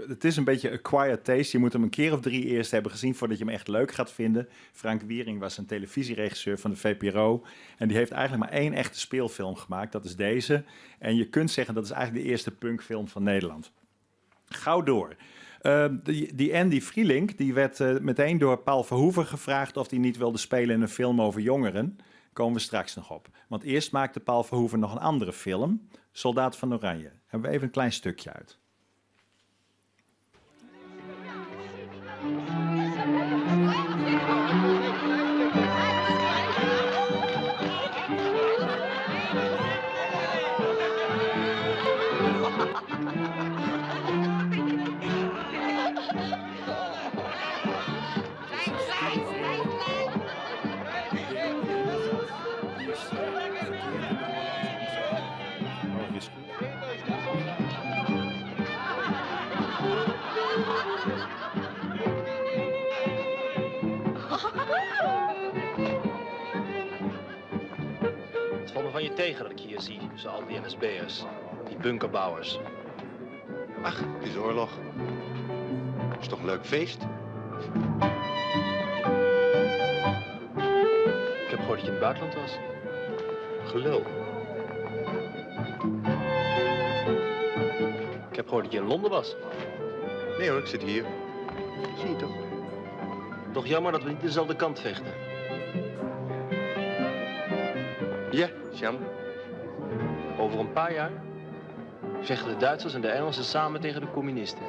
Het is een beetje acquired taste. Je moet hem een keer of drie eerst hebben gezien voordat je hem echt leuk gaat vinden. Frank Wiering was een televisieregisseur van de VPRO. En die heeft eigenlijk maar één echte speelfilm gemaakt. Dat is deze. En je kunt zeggen, dat is eigenlijk de eerste punkfilm van Nederland. Gauw door. Die Andy Vrielink, die werd meteen door Paul Verhoeven gevraagd of hij niet wilde spelen in een film over jongeren. Komen we straks nog op. Want eerst maakte Paul Verhoeven nog een andere film, Soldaat van Oranje. Hebben we even een klein stukje uit. Het valt me van je tegen dat ik je hier zie, zo al die NSB'ers, die bunkerbouwers. Ach, het is oorlog. Is toch een leuk feest? Ik heb gehoord dat je in het buitenland was. Gelul. Ik heb gehoord dat je in Londen was. Nee hoor, ik zit hier. Zie je toch? Toch jammer dat we niet dezelfde kant vechten. Ja, is jammer. Over een paar jaar vechten de Duitsers en de Engelsen samen tegen de communisten.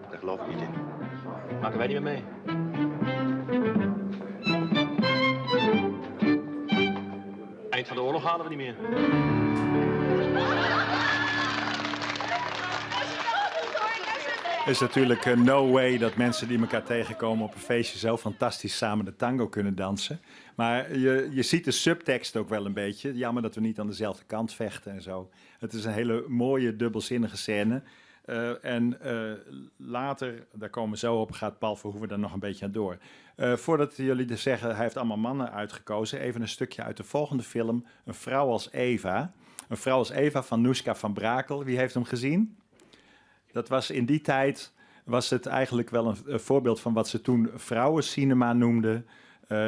Daar geloof ik niet in. Maken wij niet meer mee. Eind van de oorlog halen we niet meer. Het is natuurlijk no way dat mensen die elkaar tegenkomen op een feestje zo fantastisch samen de tango kunnen dansen. Maar je ziet de subtekst ook wel een beetje. Jammer dat we niet aan dezelfde kant vechten en zo. Het is een hele mooie, dubbelzinnige scène. En later, daar komen we zo op, gaat Paul Verhoeven daar nog een beetje aan door. Voordat jullie dus zeggen, hij heeft allemaal mannen uitgekozen. Even een stukje uit de volgende film, Een vrouw als Eva. Een vrouw als Eva van Nouchka van Brakel. Wie heeft hem gezien? Dat was in die tijd, was het eigenlijk wel een voorbeeld van wat ze toen vrouwencinema noemden.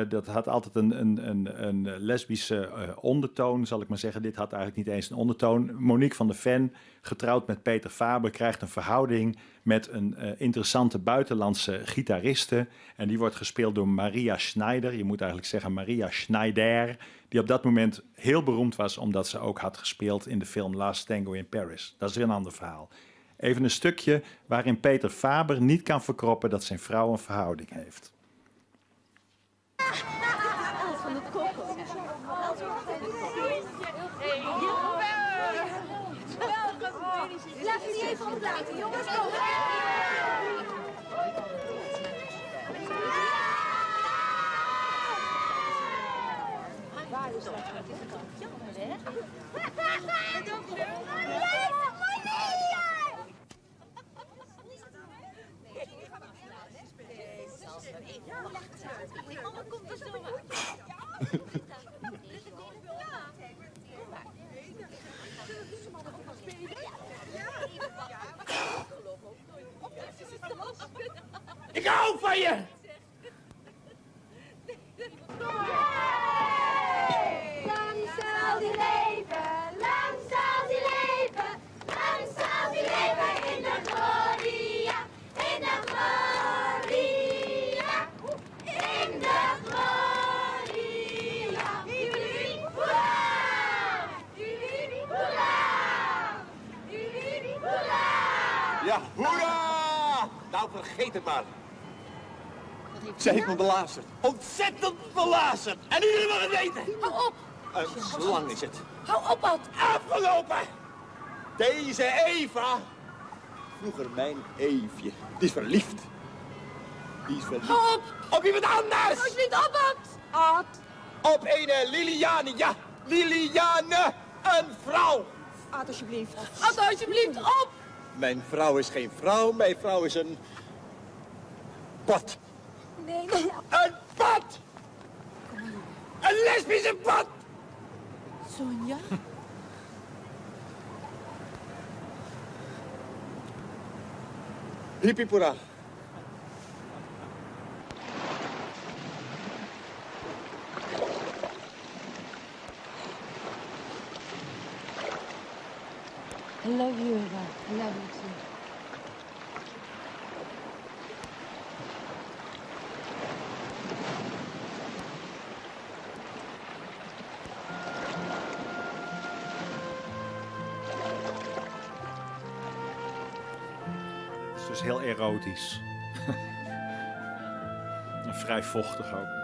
Dat had altijd een lesbische ondertoon, zal ik maar zeggen. Dit had eigenlijk niet eens een ondertoon. Monique van der Ven, getrouwd met Peter Faber, krijgt een verhouding met een interessante buitenlandse gitariste. En die wordt gespeeld door Maria Schneider. Je moet eigenlijk zeggen Maria Schneider, die op dat moment heel beroemd was omdat ze ook had gespeeld in de film Last Tango in Paris. Dat is weer een ander verhaal. Even een stukje waarin Peter Faber niet kan verkroppen dat zijn vrouw een verhouding heeft. Van het koppel. Laat jullie even ontlaten, jongens. Waar is dat? Jammer, hè? Ik hou van je! Lang zal die leven, lang zal die leven, lang zal die leven in de gloria, in de gloria, in de gloria. Hiep, hoera! Hiep, hoera! Hiep, hoera! Ja, hoera! Nou, vergeet het maar. Ze heeft me belazerd. Ontzettend belazerd. En iedereen mag het weten. Hou op! Een slang is het. Hou op, Ad! Afgelopen! Deze Eva. Vroeger mijn Eefje. Die is verliefd. Die is verliefd. Hou op! Op iemand anders! Alsjeblieft op, Ad! Ad! Op een Liliane, ja. Liliane, een vrouw. Ad, alsjeblieft. Ad, alsjeblieft, op! Mijn vrouw is geen vrouw, mijn vrouw is een... pot. Nee, nee. Een pot! Een lesbische pot! Sonja? Hippie I love you, Eva. I love you too. Het is dus heel erotisch. en vrij vochtig ook.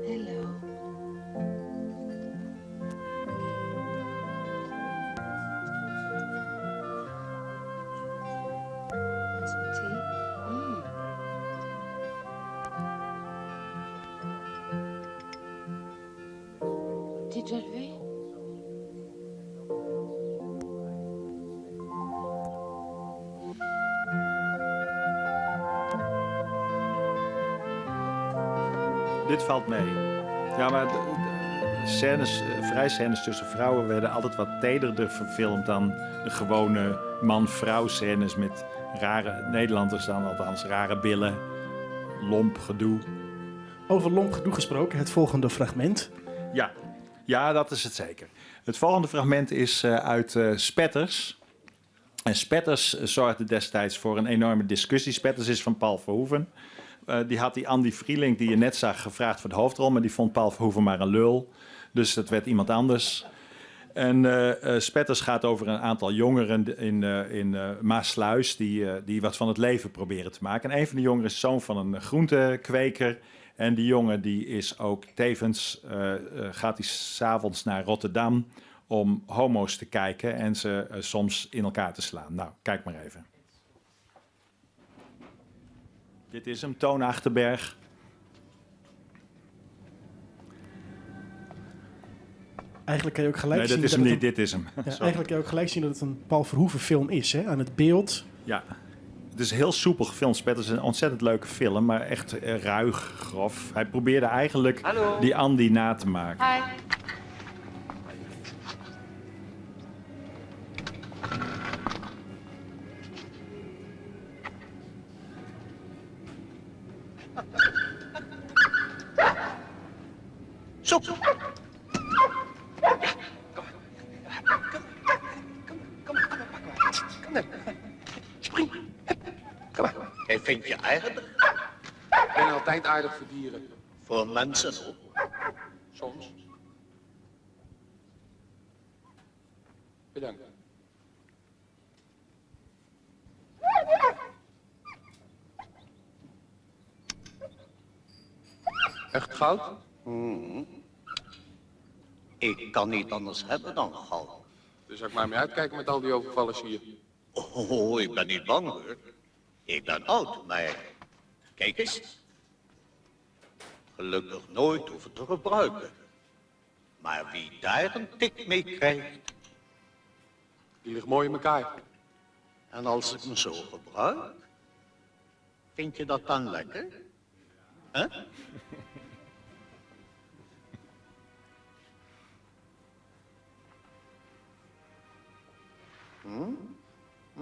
Hello. Want some tea? Mm. T'es déjà levé? Dit valt mee. Ja, maar de scènes, vrijscènes tussen vrouwen werden altijd wat tederder verfilmd dan de gewone man-vrouw scènes met rare Nederlanders dan althans, rare billen, lomp gedoe. Over lomp gedoe gesproken, het volgende fragment. Ja, ja, dat is het zeker. Het volgende fragment is uit Spetters. En Spetters zorgde destijds voor een enorme discussie. Spetters is van Paul Verhoeven. Die had die Andy Vrielink, die je net zag, gevraagd voor de hoofdrol. Maar die vond Paul Verhoeven maar een lul. Dus dat werd iemand anders. En Spetters gaat over een aantal jongeren in Maassluis die wat van het leven proberen te maken. En een van de jongeren is zoon van een groentekweker. En die jongen die is ook tevens, gaat hij 's avonds naar Rotterdam om homo's te kijken en ze soms in elkaar te slaan. Nou, kijk maar even. Dit is hem, Toon Achterberg. Eigenlijk kan je ook gelijk Nee, dat zien is hem dat niet, het een dit is hem. Ja, Sorry. eigenlijk kan je ook gelijk zien dat het een Paul Verhoeven film is, hè? Aan het beeld. Ja, het is heel soepel gefilmd. Spetters is een ontzettend leuke film, maar echt ruig, grof. Hij probeerde eigenlijk Hallo. die Andy na te maken. Hi. Soep. Kom dan. Spring. Hup. Kom maar. Hij vindt je aardig. Ik ben altijd aardig voor dieren. Voor mensen ook. Soms. Bedankt. Echt goud? Ik kan niet anders hebben dan goud. Dus zou ik maar mee uitkijken met al die overvallers hier. Oh, ik ben niet bang hoor. Ik ben oud, maar kijk eens. Gelukkig nooit hoeven te gebruiken. Maar wie daar een tik mee krijgt... Die ligt mooi in elkaar. En als ik me zo gebruik, vind je dat dan lekker? Hè? Hm? Hm?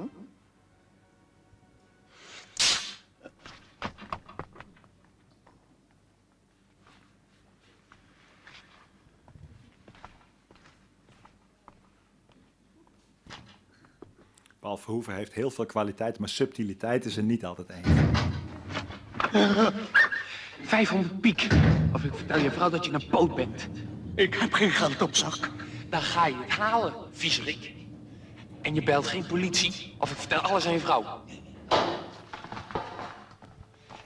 Paul Verhoeven heeft heel veel kwaliteit, maar subtiliteit is er niet altijd één. 500 piek. Of ik vertel je vrouw dat je een poot bent. Ik heb geen geld op zak. Dan ga je het halen, viezerik. En je belt geen politie. Of ik vertel alles aan je vrouw.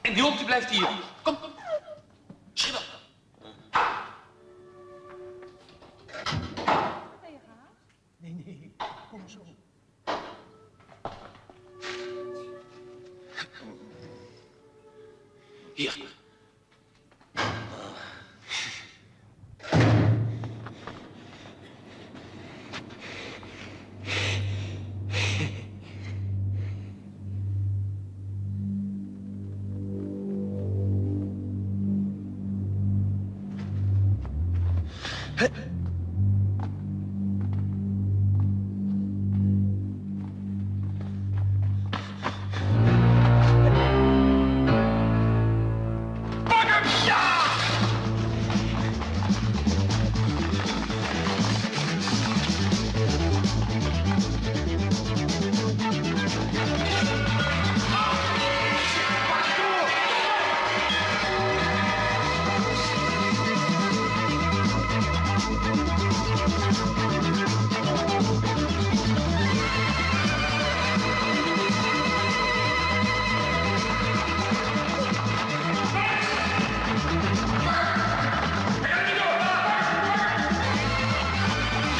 En die hond die blijft hier. Kom. Schiet op. Nee, nee, kom zo. Hier. Pak hem! Ja!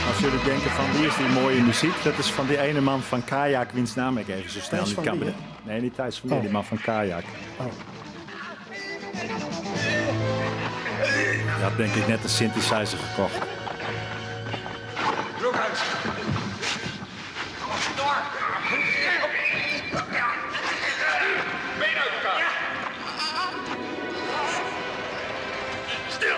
Als jullie denken van wie is die mooie muziek, dat is van die ene man van Kajak, wiens naam ik even zo snel Thijs niet van kan Leer? bedenken. Nee, niet Thijs van Leer, Oh. die man van Kajak. Oh. Die had denk ik net een synthesizer gekocht. Broek uit. Door. Benen uit elkaar. Stil.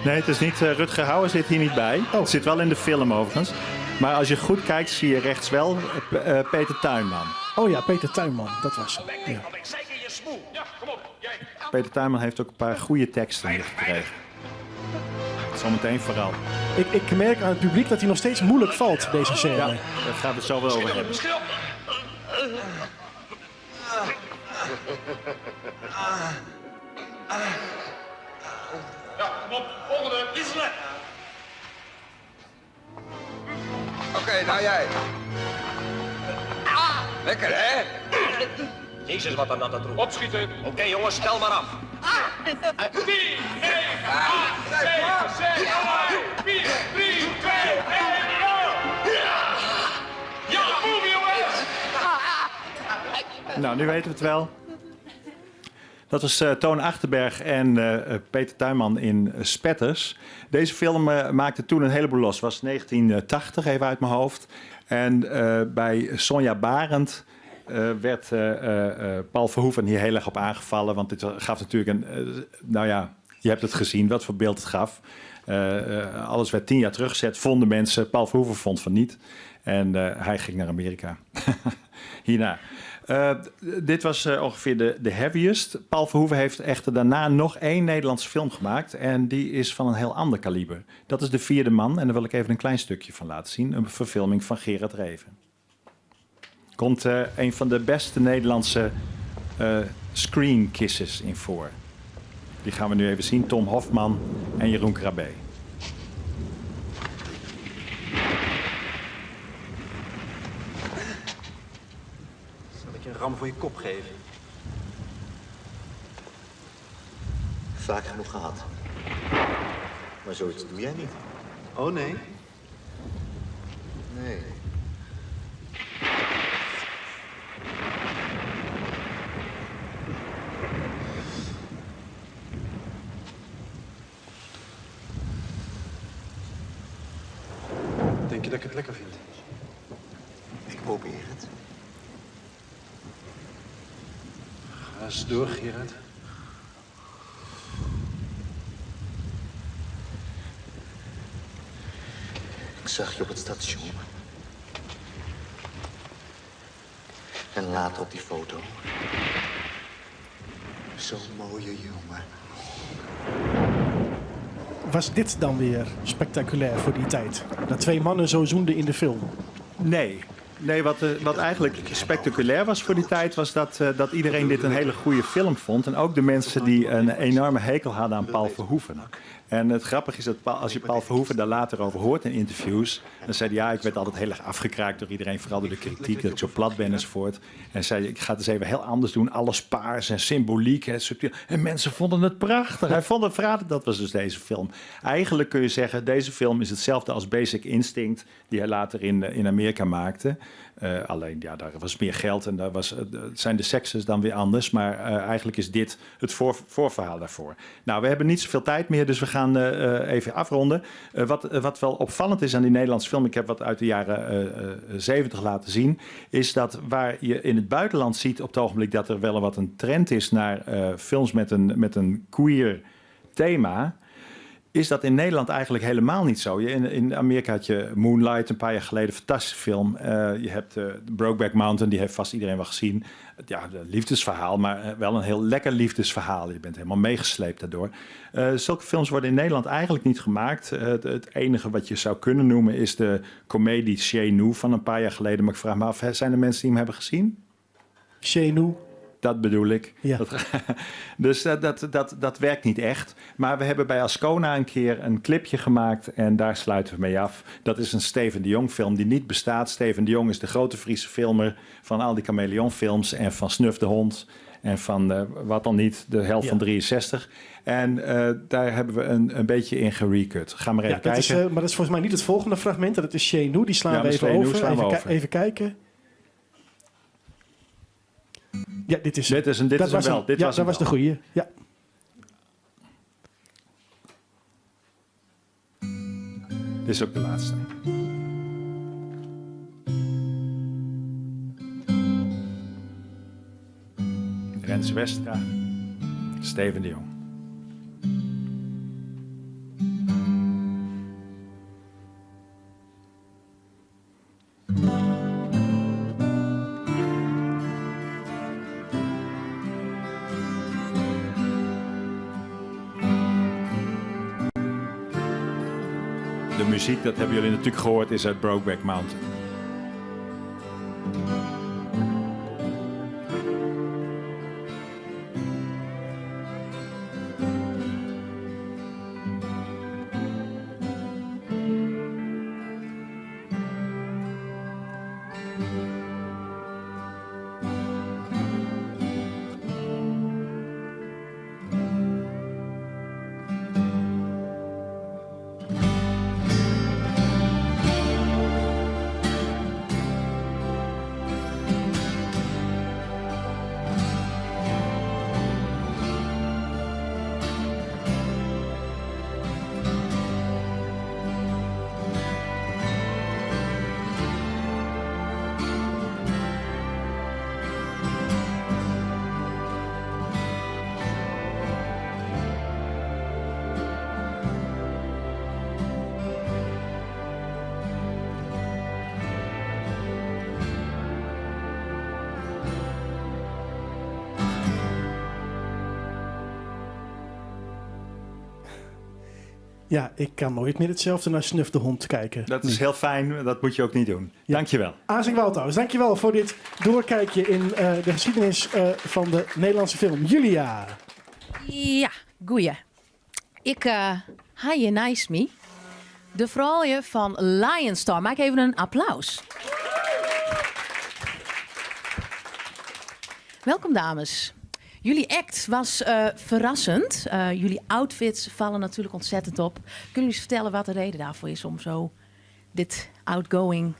Nee, het is niet Rutger Hauer zit hier niet bij. Oh. Het zit wel in de film overigens. Maar als je goed kijkt, zie je rechts wel Peter Tuinman. Oh ja, Peter Tuinman, dat was hem. Ja. Peter Tuinman heeft ook een paar goede teksten hier gekregen. Zometeen vooral. Ik merk aan het publiek dat hij nog steeds moeilijk valt, deze scène. Ja, daar gaan we het zo wel over hebben. Ja, kom op. Volgende. Wisselen. Oké, nou jij. Lekker, hè? Jezus, wat een natte troep. Opschieten. Oké, jongens, stel maar af. 10, 9, 8, 7, 6, 5, 4, 3, 2, 1, go! Ja, boem, jongens! Nou, nu weten we het wel. Dat was Toon Achterberg en Peter Tuinman in Spetters. Deze film maakte toen een heleboel los. Het was 1980, even uit mijn hoofd. En bij Sonja Barend werd Paul Verhoeven hier heel erg op aangevallen. Want dit gaf natuurlijk een... nou ja, je hebt het gezien, wat voor beeld het gaf. Alles werd 10 jaar teruggezet, vonden mensen. Paul Verhoeven vond van niet. En hij ging naar Amerika. Hierna. Dit was ongeveer de heaviest. Paul Verhoeven heeft echter daarna nog één Nederlandse film gemaakt. En die is van een heel ander kaliber. Dat is De Vierde Man. En daar wil ik even een klein stukje van laten zien. Een verfilming van Gerard Reven. Komt een van de beste Nederlandse screen kisses in voor. Die gaan we nu even zien. Tom Hofman en Jeroen Krabbe. Zal ik je een ram voor je kop geven? Vaak genoeg gehad. Maar zoiets doe jij niet. Oh nee? Nee. dat ik het lekker vind. Ik probeer het. Ga eens door, Gerard. Ik zag je op het station. En later op die foto. Zo'n mooie jongen. Was dit dan weer spectaculair voor die tijd? Dat twee mannen zo zoenden in de film. Nee. Nee, wat eigenlijk spectaculair was voor die tijd... was dat iedereen dit een hele goede film vond. En ook de mensen die een enorme hekel hadden aan Paul Verhoeven. En het grappige is dat als je Paul Verhoeven daar later over hoort in interviews... dan zei hij, ja, ik werd altijd heel erg afgekraakt door iedereen. Vooral door de kritiek, dat ik zo plat ben enzovoort. En zei, ik ga het eens even heel anders doen. Alles paars en symboliek en subtiel. En mensen vonden het prachtig. Hij vond het prachtig. Dat was dus deze film. Eigenlijk kun je zeggen, deze film is hetzelfde als Basic Instinct... die hij later in Amerika maakte. Alleen, ja, daar was meer geld en daar zijn de sekses dan weer anders. Maar eigenlijk is dit het voorverhaal daarvoor. We hebben niet zoveel tijd meer, dus we gaan even afronden. Wat wel opvallend is aan die Nederlandse film, ik heb wat uit de jaren 70 laten zien, is dat waar je in het buitenland ziet op het ogenblik dat er wel wat een trend is naar films met een queer thema, is dat in Nederland eigenlijk helemaal niet zo. In Amerika had je Moonlight een paar jaar geleden, fantastische film. Je hebt Brokeback Mountain, die heeft vast iedereen wel gezien. Ja, een liefdesverhaal, maar wel een heel lekker liefdesverhaal. Je bent helemaal meegesleept daardoor. Zulke films worden in Nederland eigenlijk niet gemaakt. Het enige wat je zou kunnen noemen is de komedie Chez Nous van een paar jaar geleden. Maar ik vraag me af, zijn er mensen die hem hebben gezien? Chez Nous. Dat bedoel ik. Dat werkt niet echt. Maar we hebben bij Ascona een keer een clipje gemaakt en daar sluiten we mee af. Dat is een Steven de Jong film die niet bestaat. Steven de Jong is de grote Friese filmer van al die Kameleon-films en van Snuf de Hond en van wat dan niet, de helft van 63. En daar hebben we een beetje in gerecut. Ga maar even Ja, dat is, kijken. maar dat is volgens mij niet het volgende fragment. Dat is Chez Nous, die slaan Ja, we maar even Chez Nous over. slaan we over. Even kijken. Ja, dit is Dit is een, dit dat is een was wel. een, Dit ja, was dat een was de wel. goeie. Ja. Dit is ook de laatste. Rens Westra, Steven de Jong. De muziek, dat hebben jullie natuurlijk gehoord, is uit Brokeback Mountain. Ja, ik kan nooit meer hetzelfde naar Snuf de Hond kijken. Dat is heel fijn, dat moet je ook niet doen. Dankjewel. Asing Walthaus, dankjewel voor dit doorkijkje in de geschiedenis van de Nederlandse film. Julia. Ja, goeie. Ik ha je nice me. De vrouwen van Lion Star. Maak even een applaus. Welkom, dames. Jullie act was verrassend. Jullie outfits vallen natuurlijk ontzettend op. Kunnen jullie eens vertellen wat de reden daarvoor is om zo dit outgoing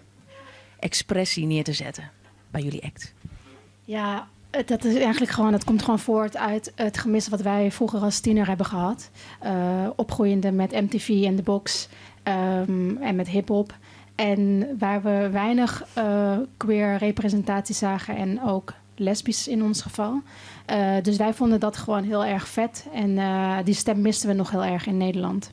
expressie neer te zetten bij jullie act? Ja, dat is eigenlijk gewoon, dat komt gewoon voort uit het gemis wat wij vroeger als tiener hebben gehad. Opgroeiende met MTV en de box en met hiphop. En waar we weinig queer representatie zagen en ook lesbisch in ons geval. Dus wij vonden dat gewoon heel erg vet. En die stem misten we nog heel erg in Nederland.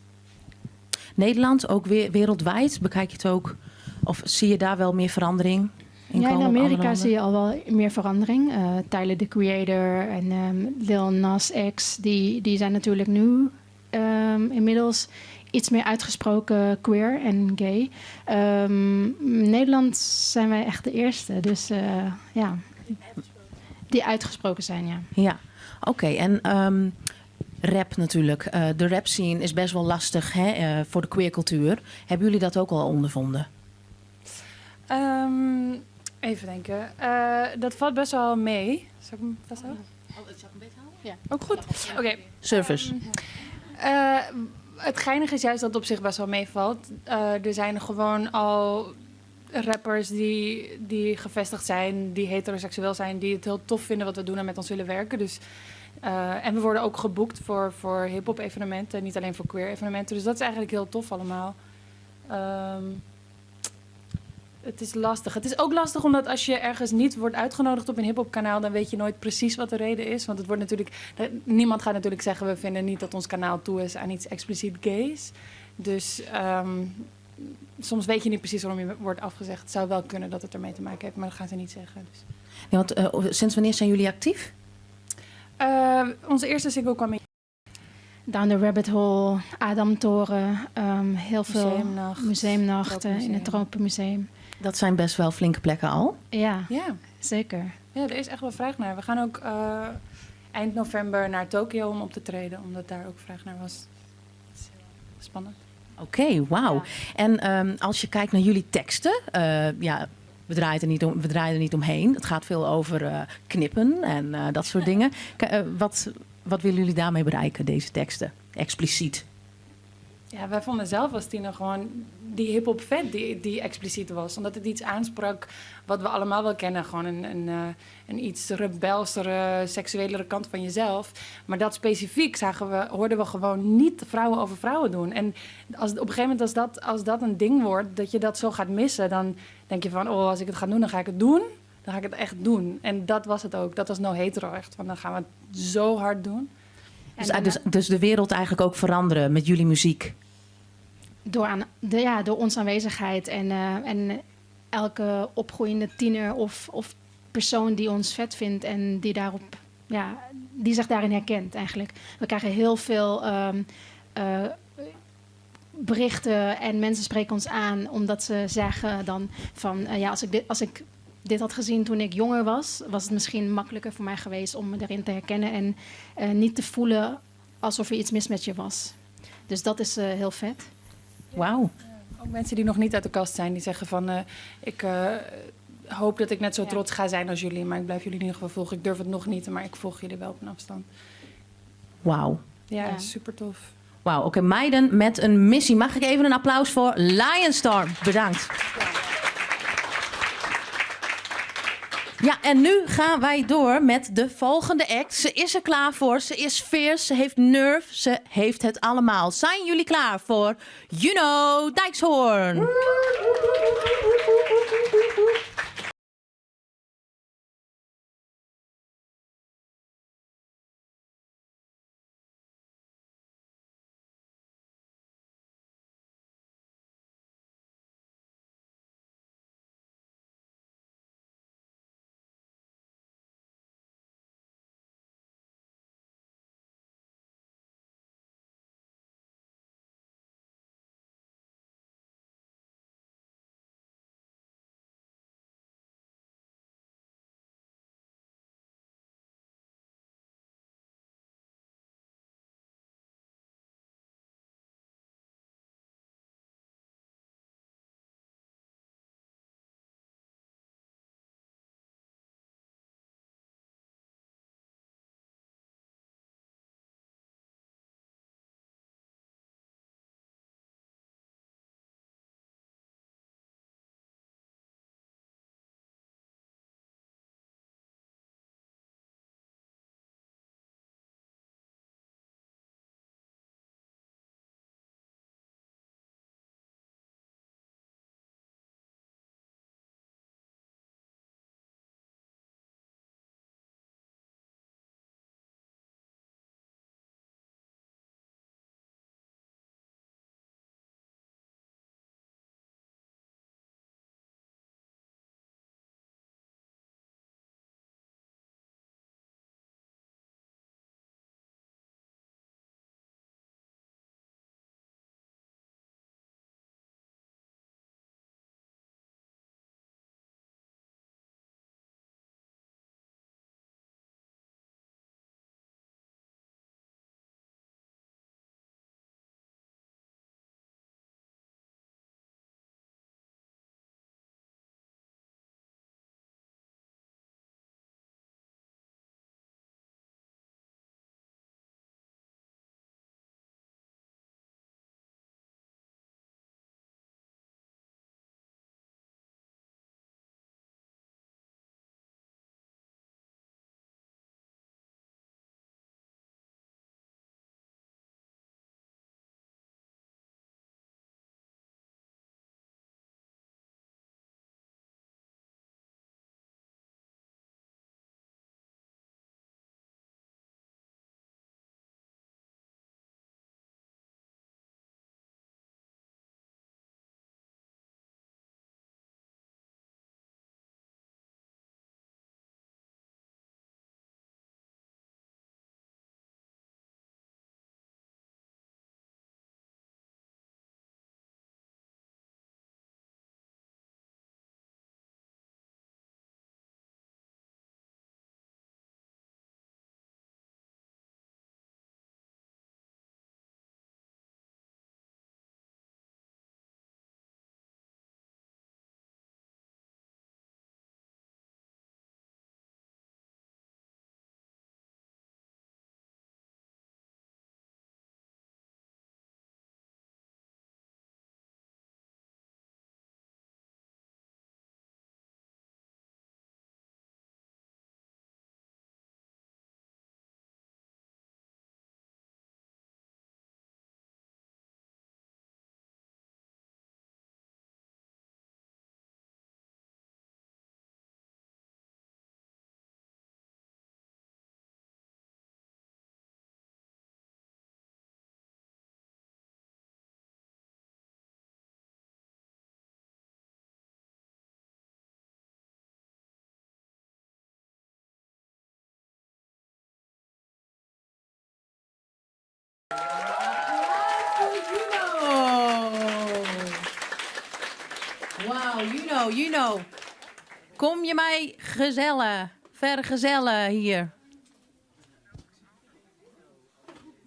Nederland, ook weer wereldwijd, bekijk je het ook? Of zie je daar wel meer verandering in Ja, in komen op andere Amerika landen? zie je al wel meer verandering. Tyler, the Creator en Lil Nas X, die zijn natuurlijk nu inmiddels iets meer uitgesproken queer en gay. In Nederland zijn wij echt de eerste, dus ja, die uitgesproken zijn, ja. Ja, oké. En rap natuurlijk. De rap scene is best wel lastig, hè, voor de queercultuur. Hebben jullie dat ook al ondervonden? Even denken. Dat valt best wel mee. Zal ik hem vasthouden? Oh, zal ik hem beter houden? Ja. Ook goed. Oké. Service. Het geinige is juist dat het op zich best wel meevalt. Er zijn gewoon al rappers die gevestigd zijn, die heteroseksueel zijn, die het heel tof vinden wat we doen en met ons willen werken. Dus, en we worden ook geboekt voor hip-hop evenementen, niet alleen voor queer evenementen. Dus dat is eigenlijk heel tof allemaal. Het is lastig. Het is ook lastig omdat als je ergens niet wordt uitgenodigd op een hip-hop kanaal, dan weet je nooit precies wat de reden is. Want het wordt natuurlijk, niemand gaat natuurlijk zeggen: we vinden niet dat ons kanaal toe is aan iets expliciet gays. Dus soms weet je niet precies waarom je wordt afgezegd. Het zou wel kunnen dat het ermee te maken heeft, maar dat gaan ze niet zeggen. Dus. Ja, want sinds wanneer zijn jullie actief? Onze eerste single kwam in Down the Rabbit Hole, A'DAM Toren, heel veel Museumnacht, museumnachten in het Tropenmuseum. Dat zijn best wel flinke plekken al. Ja, Ja. zeker. Ja, er is echt wel vraag naar. We gaan ook eind november naar Tokio om op te treden, omdat daar ook vraag naar was. Dat is heel spannend. Oké, wauw. En als je kijkt naar jullie teksten, ja, we draaien er niet omheen. Het gaat veel over knippen en dat soort dingen. Wat willen jullie daarmee bereiken, deze teksten? Expliciet. Ja, wij vonden zelf als tiener gewoon die hip-hop vet die expliciet was. Omdat het iets aansprak wat we allemaal wel kennen. Gewoon een iets rebelsere, seksuelere kant van jezelf. Maar dat specifiek hoorden we gewoon niet vrouwen over vrouwen doen. En op een gegeven moment als dat een ding wordt, dat je dat zo gaat missen, dan denk je van, oh, als ik het ga doen, dan ga ik het doen. Dan ga ik het echt doen. En dat was het ook. Dat was No Hetero echt. Van, dan gaan we het zo hard doen. Dus de wereld eigenlijk ook veranderen met jullie muziek? Ja, door onze aanwezigheid en elke opgroeiende tiener of persoon die ons vet vindt en die, daarop, ja, die zich daarin herkent eigenlijk. We krijgen heel veel berichten en mensen spreken ons aan omdat ze zeggen dan van, ja, als ik dit had gezien toen ik jonger was, was het misschien makkelijker voor mij geweest om me erin te herkennen en niet te voelen alsof er iets mis met je was. Dus dat is heel vet. Wauw. Ja, ook mensen die nog niet uit de kast zijn, die zeggen van, ik hoop dat ik net zo trots ga zijn als jullie, maar ik blijf jullie in ieder geval volgen. Ik durf het nog niet, maar ik volg jullie wel op een afstand. Wauw. Ja, super tof. Wauw, oké, meiden met een missie. Mag ik even een applaus voor Lionstorm? Bedankt. Ja, en nu gaan wij door met de volgende act. Ze is er klaar voor, ze is fierce, ze heeft nerve, ze heeft het allemaal. Zijn jullie klaar voor Juno Dijkshoorn? Wauw, Juno, Juno. Kom je mij gezellen, vergezellen hier?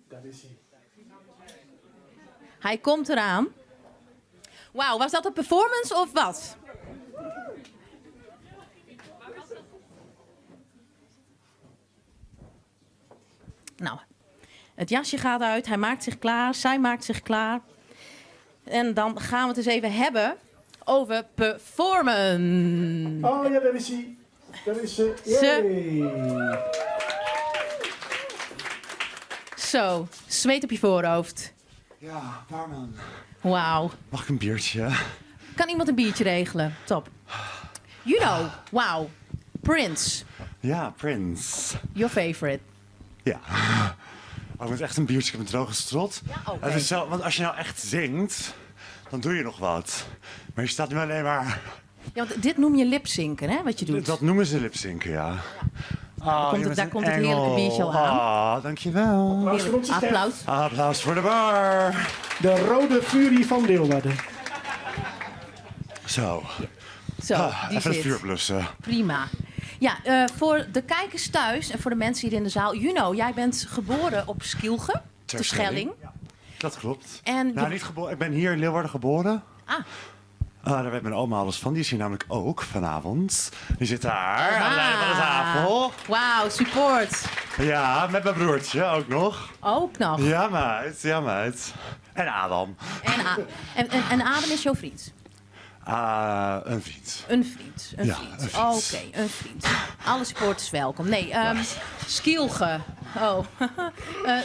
Daar is hij. Hij komt eraan. Wauw, was dat een performance of wat? Nou, het jasje gaat uit, hij maakt zich klaar, zij maakt zich klaar. En dan gaan we het eens even hebben over performen. Oh ja, daar is hij. Daar is ze. Ze. Zo, zweet op je voorhoofd. Ja, barman. Wauw. Mag ik een biertje? Kan iemand een biertje regelen? Top. Juno, wauw. Prince, Ja, Prince. your favorite. Ja. Oh, ik moet echt een biertje, ik heb een droge strot. Ja, oké. Het is zo, want als je nou echt zingt, dan doe je nog wat. Maar je staat nu alleen maar... Ja, want dit noem je lipzinken, hè, wat je doet. Dat noemen ze lipzinken, ja. Ah, Daar komt je het, bent daar een komt het heerlijke engel. biertje al aan. Ah, dankjewel. Applaus voor onze Stef. Applaus. Applaus voor de bar. De rode furie van Leeuwarden. Zo. Zo, Ah, die even het zit. vuur blussen. Prima. Ja, voor de kijkers thuis en voor de mensen hier in de zaal. Juno, jij bent geboren op Skylge, Ter de Schelling. Dat klopt. En nou, je- niet geboren. Ik ben hier in Leeuwarden geboren. Ah. Ah, daar weet mijn oma alles van. Die is hier namelijk ook vanavond. Die zit daar aan het einde van de Ah. tafel. Wauw, support. Ja, met mijn broertje ook nog. Ook nog. Ja, meid. Ja, meid. En Adam. En, A- en, en, en Adam is jouw vriend? Ah, een vriend. Een vriend. Een Ja, vriend. een vriend. Oké, een vriend. Alle supporters welkom. Nee, Skylge. Oh,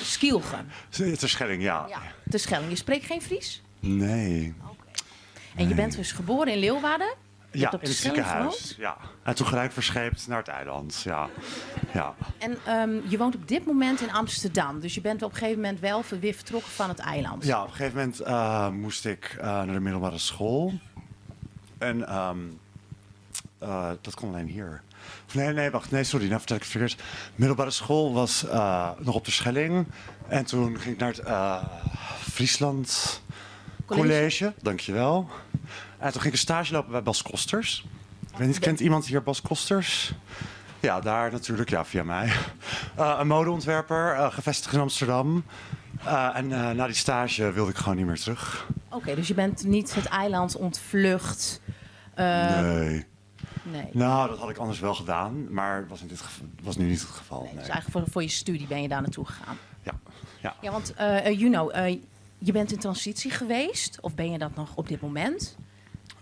Skylge. Ter Schelling, ja. Ja, de Schelling. Je spreekt geen Fries? Nee. En je bent dus geboren in Leeuwarden? Je Ja, hebt op in de het Schelling ziekenhuis. gewoond? Ja. En toen gelijk verscheept naar het eiland. Ja. Ja. En je woont op dit moment in Amsterdam. Dus je bent op een gegeven moment wel weer vertrokken van het eiland. Ja, op een gegeven moment moest ik naar de middelbare school. En dat kon alleen hier. Of nee, nee, wacht. Nee, sorry, nou vertel ik het verkeerd. Middelbare school was nog op de Schelling. En toen ging ik naar het Friesland College. College. Dankjewel. En toen ging ik een stage lopen bij Bas Kosters. Ik weet niet, kent iemand hier Bas Kosters? Ja, daar natuurlijk. Ja, via mij. Een modeontwerper, gevestigd in Amsterdam. En na die stage wilde ik gewoon niet meer terug. Oké, dus je bent niet het eiland ontvlucht. Nee. Nee. Nou, dat had ik anders wel gedaan, maar was, in dit geval, was nu niet het geval. Nee. Dus eigenlijk voor je studie ben je daar naartoe gegaan. Ja. Ja. Ja, want Juno, je bent in transitie geweest. Of ben je dat nog op dit moment?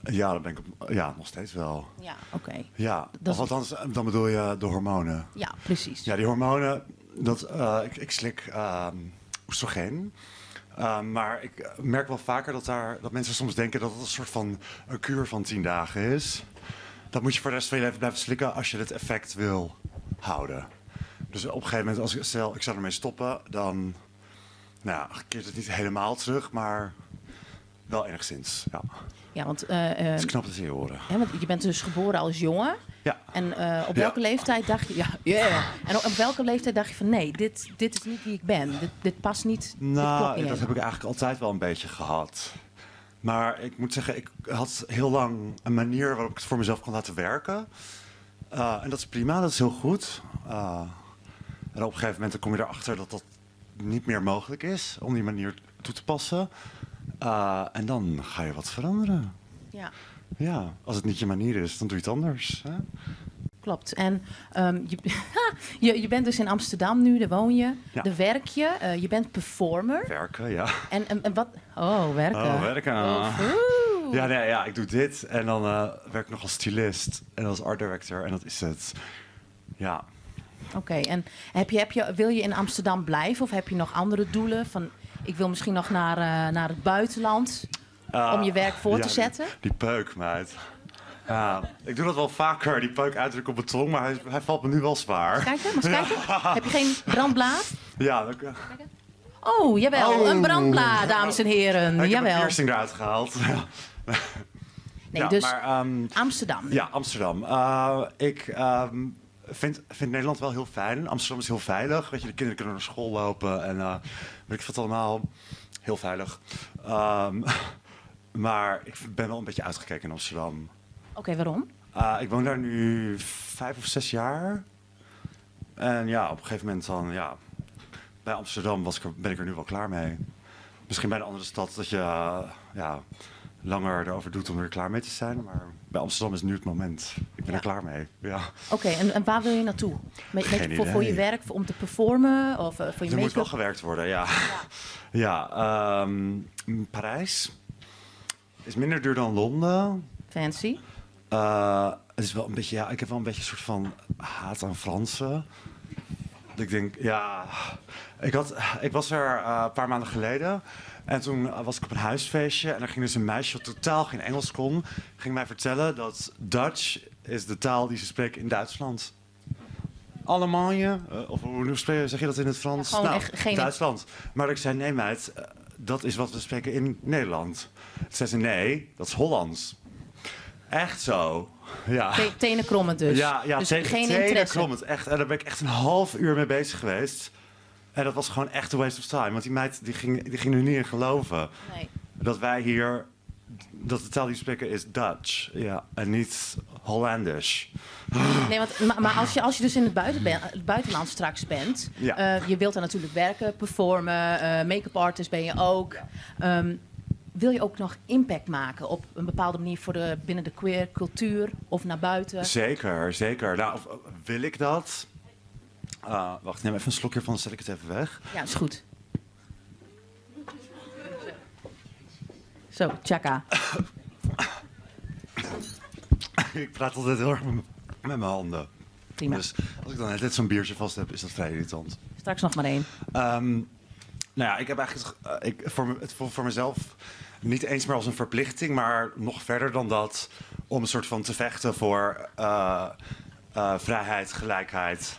Ja, dat ben ik op, ja, nog steeds wel. Ja, oké. Ja, Dat of althans, dan bedoel je de hormonen. Ja, precies. Ja, die hormonen, dat, ik slik oestrogeen. Maar ik merk wel vaker dat mensen soms denken dat het een soort van een kuur van 10 dagen is. Dat moet je voor de rest van je leven blijven slikken als je het effect wil houden. Dus op een gegeven moment, als ik, stel ik zou ermee stoppen, dan keert het niet helemaal terug, maar wel enigszins. Ja. Ja, want, Het is knap dat ze je horen. Hè, want je bent dus geboren als jongen. Ja. En op welke leeftijd dacht je... Ja, yeah. En op welke leeftijd dacht je van nee, dit is niet wie ik ben. Dit past niet. Dit klopt Nou, niet dat heb ik eigenlijk altijd wel een beetje gehad. Maar ik moet zeggen, ik had heel lang een manier waarop ik het voor mezelf kon laten werken. En dat is prima, dat is heel goed. En op een gegeven moment dan kom je erachter dat dat niet meer mogelijk is om die manier toe te passen. En dan ga je wat veranderen. Ja. Ja, als het niet je manier is, dan doe je het anders. Hè? Klopt. En je bent dus in Amsterdam nu, daar woon je, Ja. daar werk je. Je bent performer. Werken, ja. En wat? Oh, werken. Oh, werken. Oh, oeh. Ja, nee, ja, ik doe dit en dan werk ik nog als stylist en als art director en dat is het. Ja. Oké, en wil je in Amsterdam blijven of heb je nog andere doelen? Van, ik wil misschien nog naar het buitenland om je werk voor te zetten? Die peuk, meid. Ja, ik doe dat wel vaker, die peuk uitdrukken op beton, maar hij valt me nu wel zwaar. Kijk, maar eens kijken. Ja. Heb je geen brandblaad? Ja, dat Oh, jawel, Oh. een brandblaad, dames en heren. Ik heb Jawel. een piercing eruit gehaald. Ja. Nee, Ja, dus maar, Amsterdam. Ja, Amsterdam. Ik vind Nederland wel heel fijn. Amsterdam is heel veilig. Weet je, de kinderen kunnen naar school lopen en weet ik wat allemaal. Heel veilig. Maar ik ben wel een beetje uitgekeken in Amsterdam. Oké, waarom? Ik woon daar nu 5 of 6 jaar. En ja, op een gegeven moment dan, ja, bij Amsterdam was ik er, ben ik er nu wel klaar mee. Misschien bij een andere stad dat je ja, langer erover doet om er klaar mee te zijn. Maar bij Amsterdam is nu het moment. Ik ben er klaar mee. Ja. Oké, en waar wil je naartoe? Geen Voor je idee. werk, om te performen of voor je Er moet wel make-up? gewerkt worden, ja. Ja, Parijs is minder duur dan Londen. Fancy. Het is wel een beetje, ja, ik heb wel een beetje een soort van haat aan Fransen. Dat ik denk, ja, ik was er een paar maanden geleden. En toen was ik op een huisfeestje en er ging dus een meisje wat totaal geen Engels kon, ging mij vertellen dat Dutch is de taal die ze spreken in Duitsland. Allemagne, of hoe zeg je dat in het Frans? Ja, gewoon Nou, echt geen- Duitsland. Maar ik zei, nee meid, dat is wat we spreken in Nederland. Toen zei ze, nee, dat is Hollands. Echt zo. Ja. Tenen krommend dus. Ja, dus geen tenen interesse. krommend, echt. En daar ben ik echt een half uur mee bezig geweest. En dat was gewoon echt een waste of time. Want die meid die ging er niet in geloven. Nee. Dat wij hier, dat de taal die we spreken is Dutch. Ja, en niet Hollandish. Nee, want, maar als je dus in het, het buitenland straks bent, Ja. je wilt daar natuurlijk werken, performen, make-up artist ben je ook. Wil je ook nog impact maken op een bepaalde manier binnen de queer cultuur of naar buiten? Zeker, zeker. Nou, of, wil ik dat? Wacht, neem even een slokje van, dan zet ik het even weg. Ja, is goed. Zo, tjaka. Ik praat altijd heel erg met mijn handen. Prima. Dus als ik dan net zo'n biertje vast heb, is dat vrij irritant. Straks nog maar één. Nou ja, ik heb eigenlijk het, ik, voor, me, het voelt voor mezelf niet eens meer als een verplichting, maar nog verder dan dat, om een soort van te vechten voor vrijheid, gelijkheid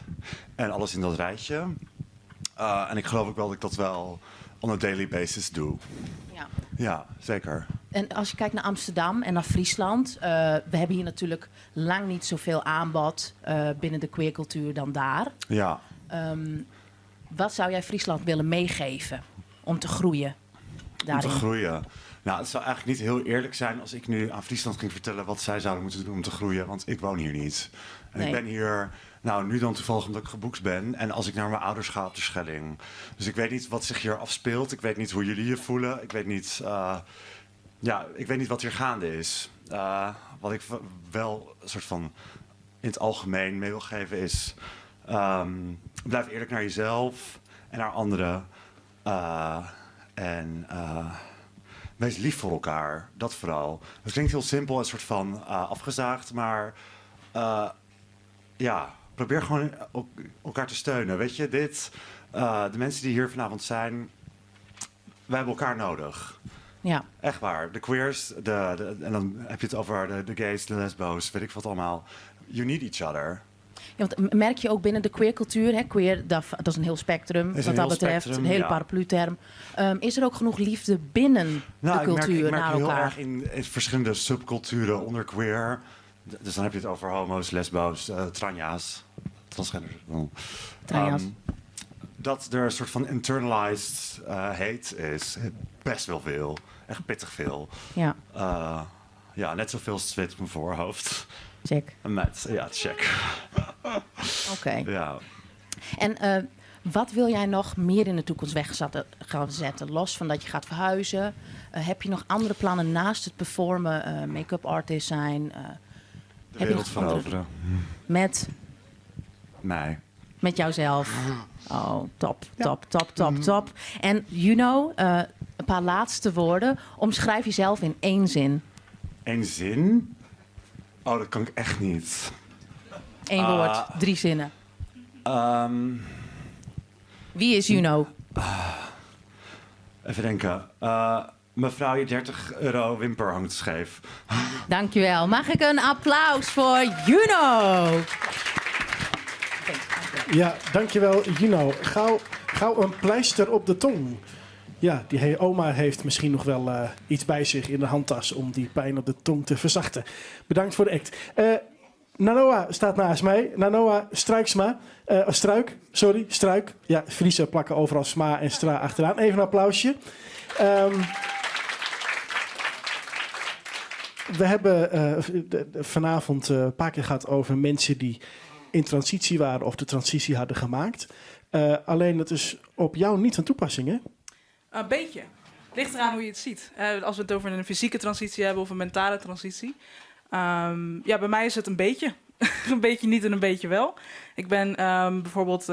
en alles in dat rijtje. En ik geloof ook wel dat ik dat wel on a daily basis doe. Ja, zeker. En als je kijkt naar Amsterdam en naar Friesland, we hebben hier natuurlijk lang niet zoveel aanbod binnen de queercultuur dan daar. Wat zou jij Friesland willen meegeven om te groeien Om te daarin? groeien? Nou, het zou eigenlijk niet heel eerlijk zijn als ik nu aan Friesland ging vertellen wat zij zouden moeten doen om te groeien, want ik woon hier niet. En ik ben hier, nu dan toevallig omdat ik geboekt ben en als ik naar mijn ouders ga op de Schelling. Dus ik weet niet wat zich hier afspeelt, ik weet niet hoe jullie je voelen, ik weet niet, ja, ik weet niet wat hier gaande is. Wat ik wel een soort van in het algemeen mee wil geven is, blijf eerlijk naar jezelf en naar anderen. En wees lief voor elkaar, dat vooral. Het klinkt heel simpel en een soort van afgezaagd, maar probeer gewoon elkaar te steunen. Weet je, de mensen die hier vanavond zijn, wij hebben elkaar nodig. Echt waar. De queers, en dan heb je het over de gays, de lesbo's, weet ik wat allemaal. You need each other. Ja, want merk je ook binnen de queercultuur, hè, queer, dat is een heel spectrum, Is een wat dat heel betreft, spectrum, een hele ja. paraplu-term. Is er ook genoeg liefde binnen de cultuur Ik merk naar heel elkaar? erg in verschillende subculturen onder queer. Dus dan heb je het over homo's, lesbo's, tranja's, transgender. Tranja's. Dat er een soort van internalized hate is. Best wel veel. Echt pittig veel. Ja, net zoveel als het zweet op mijn voorhoofd. Check. Met, ja, check. En wat wil jij nog meer in de toekomst weg gaan zetten? Los van dat je gaat verhuizen. Heb je nog andere plannen naast het performen, make-up artist zijn? De Heb je wereld nog andere veroveren. Met? Mij. Met jouzelf. Oh, top, top, top, top, top. En Juno, een paar laatste woorden. Omschrijf jezelf in 1 zin. 1 zin? Oh, dat kan ik echt niet. 1 woord, 3 zinnen. Wie is Juno? Even denken. Mevrouw, je 30 euro wimper hangt scheef. Dankjewel. Mag ik een applaus voor Juno? Ja, dankjewel Juno. Gauw een pleister op de tong. Ja, die oma heeft misschien nog wel iets bij zich in de handtas om die pijn op de tong te verzachten. Bedankt voor de act. Nanoa staat naast mij. Nanoa Struiksma. Struik, sorry, Struik. Ja, Friese plakken overal sma en stra achteraan. Even een applausje. We hebben vanavond een paar keer gehad over mensen die in transitie waren of de transitie hadden gemaakt. Alleen dat is op jou niet van toepassing, hè? Een beetje. Ligt eraan hoe je het ziet. Als we het over een fysieke transitie hebben of een mentale transitie. Ja, bij mij is het een beetje. Een beetje niet en een beetje wel. Ik ben bijvoorbeeld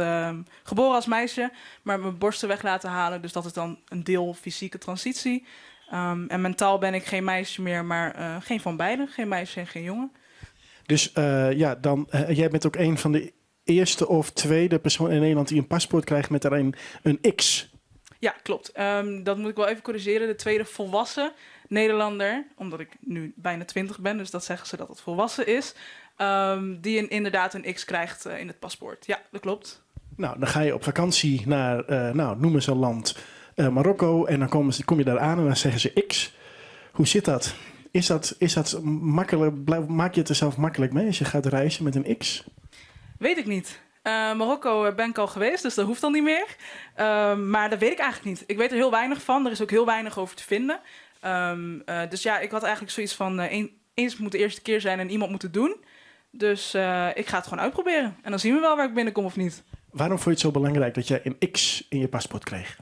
geboren als meisje, maar mijn borsten weg laten halen. Dus dat is dan een deel fysieke transitie. En mentaal ben ik geen meisje meer, maar geen van beiden. Geen meisje en geen jongen. Dus ja, dan, jij bent ook een van de eerste of tweede persoon in Nederland die een paspoort krijgt met daarin een X. Ja, klopt. Dat moet ik wel even corrigeren. De tweede volwassen Nederlander, omdat ik nu bijna 20 ben, dus dat zeggen ze dat het volwassen is, die inderdaad een X krijgt in het paspoort. Ja, dat klopt. Nou, dan ga je op vakantie naar, nou, noem eens een land, Marokko, en dan kom je daar aan en dan zeggen ze X. Hoe zit dat? Is dat makkelijk? Maak je het er zelf makkelijk mee als je gaat reizen met een X? Weet ik niet. Marokko ben ik al geweest, dus dat hoeft dan niet meer. Maar dat weet ik eigenlijk niet. Ik weet er heel weinig van. Er is ook heel weinig over te vinden. Dus ja, ik had eigenlijk zoiets van, eens moet de eerste keer zijn en iemand moet het doen. Dus ik ga het gewoon uitproberen. En dan zien we wel waar ik binnenkom of niet. Waarom vond je het zo belangrijk dat jij een X in je paspoort kreeg?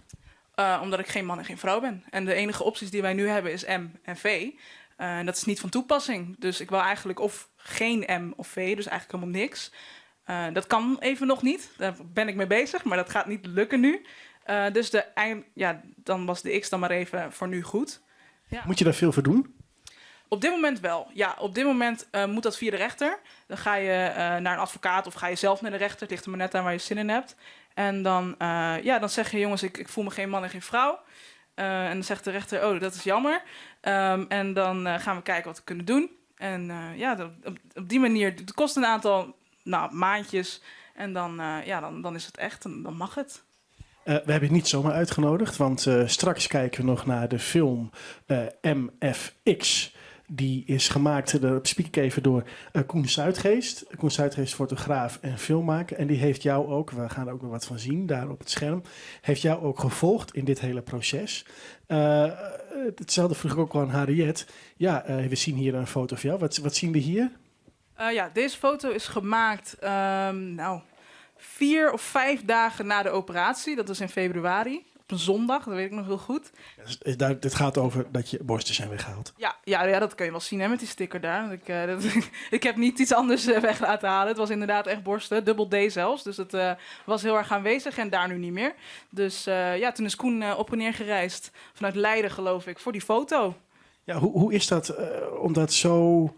Omdat ik geen man en geen vrouw ben. En de enige opties die wij nu hebben is M en V. En dat is niet van toepassing. Dus ik wil eigenlijk of geen M of V, dus eigenlijk helemaal niks. Dat kan even nog niet. Daar ben ik mee bezig, maar dat gaat niet lukken nu. Dus dan was de X dan maar even voor nu goed. Ja. Moet je daar veel voor doen? Op dit moment wel. Ja, op dit moment moet dat via de rechter. Dan ga je naar een advocaat of ga je zelf naar de rechter. Het ligt er maar net aan waar je zin in hebt. En dan zeg je, jongens, ik voel me geen man en geen vrouw. En dan zegt de rechter, oh, dat is jammer. En dan gaan we kijken wat we kunnen doen. En ja, dat, op, op die manier, het kost een aantal, nou, maandjes. En dan is het echt, en dan mag het. We hebben het niet zomaar uitgenodigd, want straks kijken we nog naar de film MFX. Die is gemaakt, daar spiek ik even door, Koen Suidgeest. Koen Suidgeest, fotograaf en filmmaker. En die heeft jou ook, we gaan er ook nog wat van zien daar op het scherm, heeft jou ook gevolgd in dit hele proces. Hetzelfde vroeg ik ook al aan Harriet. Ja, we zien hier een foto van jou. Wat zien we hier? Ja, deze foto is gemaakt 4 of 5 dagen na de operatie. Dat was in februari. Op een zondag, dat weet ik nog heel goed. Ja, dus, is daar, dit gaat over dat je borsten zijn weggehaald. Ja, ja, ja, dat kun je wel zien hè, met die sticker daar. Want ik heb niet iets anders weg laten halen. Het was inderdaad echt borsten, dubbel D zelfs. Dus het was heel erg aanwezig en daar nu niet meer. Dus toen is Koen op en neer gereisd. Vanuit Leiden, geloof ik, voor die foto. Ja, hoe is dat om dat zo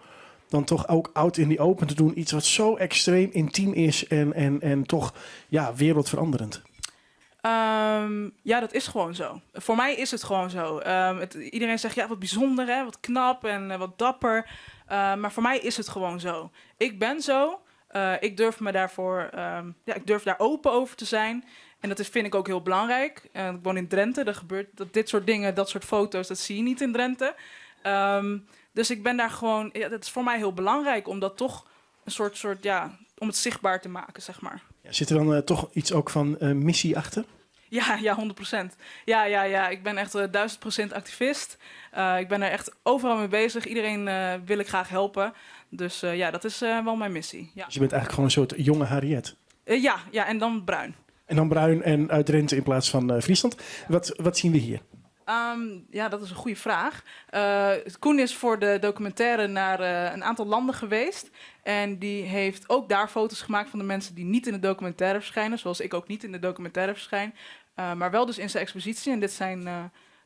dan toch ook out in the open te doen? Iets wat zo extreem intiem is en toch, ja, wereldveranderend. Ja, dat is gewoon zo. Voor mij is het gewoon zo. Iedereen zegt, ja, wat bijzonder, hè? Wat knap en wat dapper. Maar voor mij is het gewoon zo. Ik ben zo. Ik durf me daarvoor, ja, ik durf daar open over te zijn. En dat vind ik ook heel belangrijk. Ik woon in Drenthe. Er gebeurt dat, dit soort dingen, dat soort foto's, dat zie je niet in Drenthe. Dus ik ben daar gewoon... Ja, dat is voor mij heel belangrijk om dat toch een soort, soort, ja, om het zichtbaar te maken. Ja, zit er dan toch iets ook van missie achter? Ja, ja, 100%. Ja, ja, ja, ik ben echt 1000% activist. Ik ben er echt overal mee bezig. Iedereen wil ik graag helpen. Dus dat is wel mijn missie. Ja. Dus je bent eigenlijk gewoon een soort jonge Harriet? Ja, ja, en dan bruin. En dan bruin en uit Drenthe in plaats van Friesland. Wat zien we hier? Ja, dat is een goede vraag. Koen is voor de documentaire naar een aantal landen geweest. En die heeft ook daar foto's gemaakt van de mensen die niet in de documentaire verschijnen. Zoals ik ook niet in de documentaire verschijn. Maar wel dus in zijn expositie. En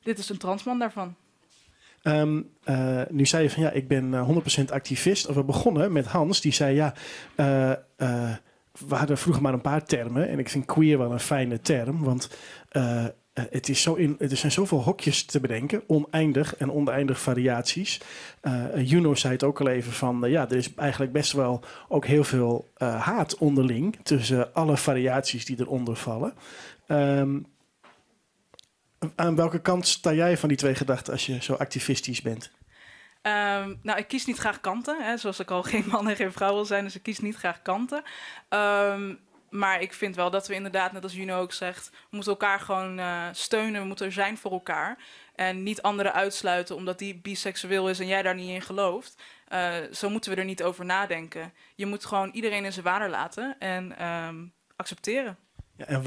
dit is een transman daarvan. Nu zei je van ja, ik ben 100% activist. Of we begonnen met Hans, die zei ja, we hadden vroeger maar een paar termen. En ik vind queer wel een fijne term, want het is zo in, er zijn zoveel hokjes te bedenken, oneindig en oneindig variaties. Juno zei het ook al even van, ja, er is eigenlijk best wel ook heel veel haat onderling tussen alle variaties die eronder vallen. Aan welke kant sta jij van die twee gedachten als je zo activistisch bent? Ik kies niet graag kanten. Hè, zoals ik al geen man en geen vrouw wil zijn, dus ik kies niet graag kanten. Maar ik vind wel dat we inderdaad, net als Juno ook zegt, we moeten elkaar gewoon steunen. We moeten er zijn voor elkaar. En niet anderen uitsluiten omdat die biseksueel is en jij daar niet in gelooft. Zo moeten we er niet over nadenken. Je moet gewoon iedereen in zijn waarde laten en accepteren. Ja, en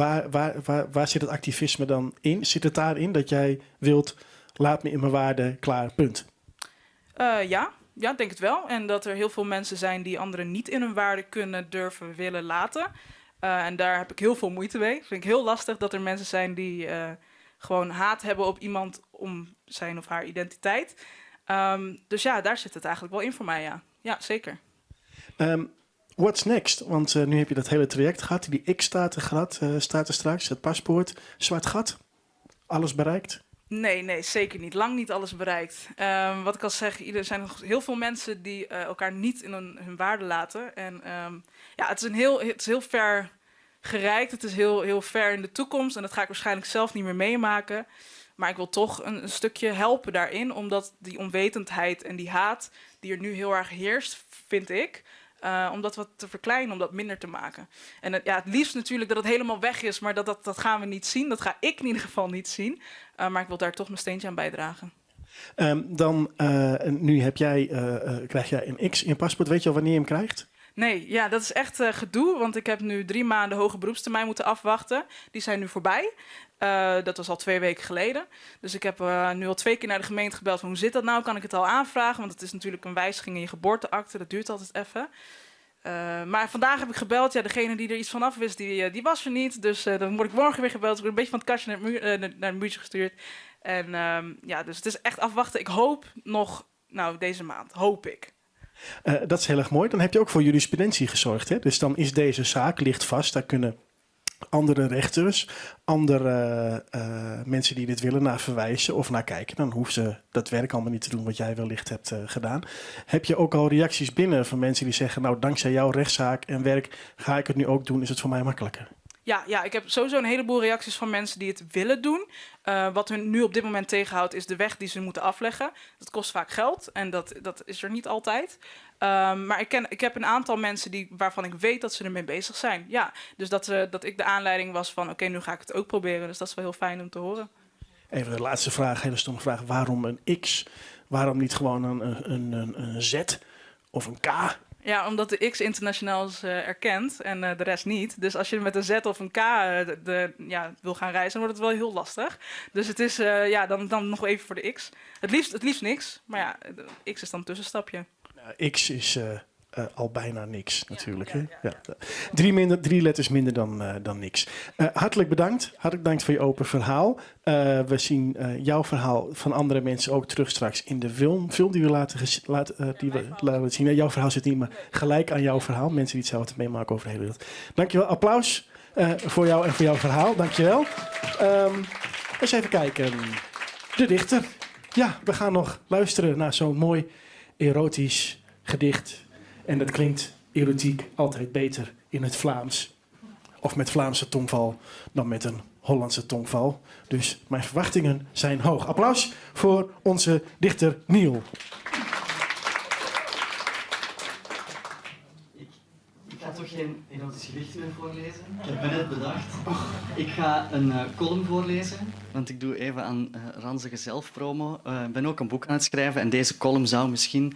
waar zit het activisme dan in? Zit het daarin dat jij wilt, laat me in mijn waarde, klaar, punt? Ja. Ja, ik denk het wel. En dat er heel veel mensen zijn die anderen niet in hun waarde kunnen, durven, willen laten. En daar heb ik heel veel moeite mee. Vind ik heel lastig dat er mensen zijn die gewoon haat hebben op iemand om zijn of haar identiteit. Dus ja, daar zit het eigenlijk wel in voor mij, ja. Ja, zeker. What's next? Want nu heb je dat hele traject gehad. Die X staat er, gehad, staat er straks, het paspoort, zwart gat. Alles bereikt? Nee, nee, zeker niet. Lang niet alles bereikt. Wat ik al zeg, er zijn nog heel veel mensen die elkaar niet in hun waarde laten. En ja, het is, een heel, het is heel ver gereikt. Het is heel, heel ver in de toekomst. En dat ga ik waarschijnlijk zelf niet meer meemaken. Maar ik wil toch een stukje helpen daarin. Omdat die onwetendheid en die haat die er nu heel erg heerst, vind ik, om dat wat te verkleinen, om dat minder te maken. En het liefst natuurlijk dat het helemaal weg is, maar dat gaan we niet zien. Dat ga ik in ieder geval niet zien. Maar ik wil daar toch mijn steentje aan bijdragen. Dan, nu krijg jij een X in je paspoort. Weet je al wanneer je hem krijgt? Nee, ja, dat is echt gedoe, want ik heb nu 3 maanden hoge beroepstermijn moeten afwachten. Die zijn nu voorbij. Dat was al 2 weken geleden. Dus ik heb nu al 2 keer naar de gemeente gebeld van hoe zit dat nou? Kan ik het al aanvragen? Want het is natuurlijk een wijziging in je geboorteakte. Dat duurt altijd even. Maar vandaag heb ik gebeld. Ja, degene die er iets van af wist, die was er niet. Dus dan word ik morgen weer gebeld. Ik word een beetje van het kastje naar het muurtje gestuurd. En ja, dus het is echt afwachten. Ik hoop nog, deze maand, hoop ik. Dat is heel erg mooi. Dan heb je ook voor jurisprudentie gezorgd. Hè? Dus dan is deze zaak, ligt vast. Daar kunnen andere rechters, andere mensen die dit willen naar verwijzen of naar kijken. Dan hoeven ze dat werk allemaal niet te doen wat jij wellicht hebt gedaan. Heb je ook al reacties binnen van mensen die zeggen, dankzij jouw rechtszaak en werk ga ik het nu ook doen, is het voor mij makkelijker? Ja, ik heb sowieso een heleboel reacties van mensen die het willen doen. Wat hun nu op dit moment tegenhoudt is de weg die ze moeten afleggen. Dat kost vaak geld en dat is er niet altijd. Maar ik heb een aantal mensen waarvan ik weet dat ze ermee bezig zijn. Ja, dus dat ik de aanleiding was van oké, nu ga ik het ook proberen. Dus dat is wel heel fijn om te horen. Even de laatste vraag, hele stomme vraag. Waarom een X? Waarom niet gewoon een Z of een K? Ja, omdat de X internationaal is erkend en de rest niet. Dus als je met een Z of een K wil gaan reizen, dan wordt het wel heel lastig. Dus het is dan nog even voor de X. Het liefst niks, maar ja, de X is dan een tussenstapje. Nou, X is al bijna niks natuurlijk. Ja, hè? Ja. 3 letters minder dan niks. Hartelijk bedankt. Hartelijk bedankt voor je open verhaal. We zien jouw verhaal van andere mensen ook terug straks in de film die we laten zien. Nee, jouw verhaal zit niet, maar gelijk aan jouw verhaal. Mensen die hetzelfde meemaken over de hele wereld. Dankjewel. Applaus voor jou en voor jouw verhaal. Dankjewel. Eens even kijken. De dichter. Ja, we gaan nog luisteren naar zo'n mooi erotisch gedicht. En dat klinkt erotiek altijd beter in het Vlaams. Of met Vlaamse tongval dan met een Hollandse tongval. Dus mijn verwachtingen zijn hoog. Applaus voor onze dichter Niel. Ik ga toch geen erotisch gedicht meer voorlezen? Ik heb me net bedacht. Ik ga een column voorlezen. Want ik doe even aan ranzige zelfpromo. Ik ben ook een boek aan het schrijven. En deze column zou misschien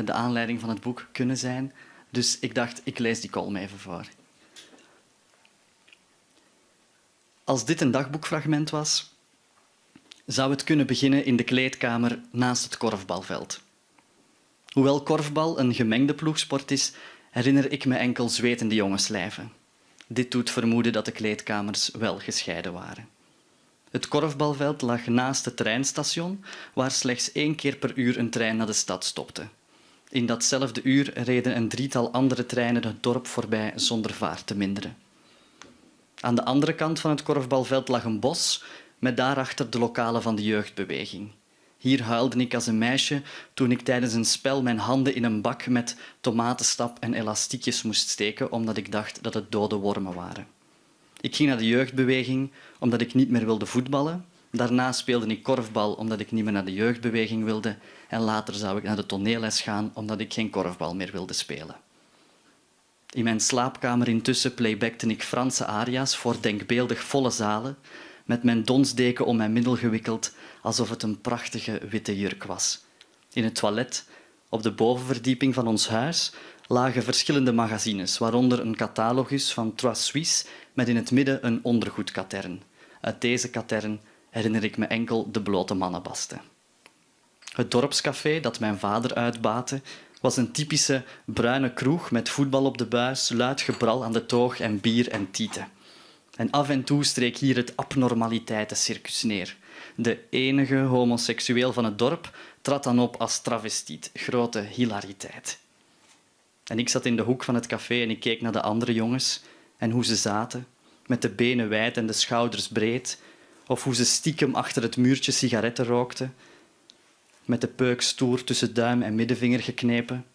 de aanleiding van het boek kunnen zijn. Dus ik dacht, ik lees die column even voor. Als dit een dagboekfragment was, zou het kunnen beginnen in de kleedkamer naast het korfbalveld. Hoewel korfbal een gemengde ploegsport is, herinner ik me enkel zwetende jongenslijven. Dit doet vermoeden dat de kleedkamers wel gescheiden waren. Het korfbalveld lag naast het treinstation, waar slechts 1 keer per uur een trein naar de stad stopte. In datzelfde uur reden een 3-tal andere treinen het dorp voorbij zonder vaart te minderen. Aan de andere kant van het korfbalveld lag een bos, met daarachter de lokalen van de jeugdbeweging. Hier huilde ik als een meisje toen ik tijdens een spel mijn handen in een bak met tomatensap en elastiekjes moest steken, omdat ik dacht dat het dode wormen waren. Ik ging naar de jeugdbeweging omdat ik niet meer wilde voetballen. Daarna speelde ik korfbal omdat ik niet meer naar de jeugdbeweging wilde. En later zou ik naar de toneelles gaan omdat ik geen korfbal meer wilde spelen. In mijn slaapkamer intussen playbackte ik Franse aria's voor denkbeeldig volle zalen, met mijn donsdeken om mijn middel gewikkeld, alsof het een prachtige witte jurk was. In het toilet, op de bovenverdieping van ons huis, lagen verschillende magazines, waaronder een catalogus van Trois Suisses met in het midden een ondergoedkatern. Uit deze katern herinner ik me enkel de blote mannenbasten. Het dorpscafé dat mijn vader uitbaatte was een typische bruine kroeg met voetbal op de buis, luid gebral aan de toog en bier en tieten. En af en toe streek hier het abnormaliteitencircus neer. De enige homoseksueel van het dorp trad dan op als travestiet. Grote hilariteit. En ik zat in de hoek van het café en ik keek naar de andere jongens en hoe ze zaten, met de benen wijd en de schouders breed, of hoe ze stiekem achter het muurtje sigaretten rookten, met de peuk stoer tussen duim en middenvinger geknepen.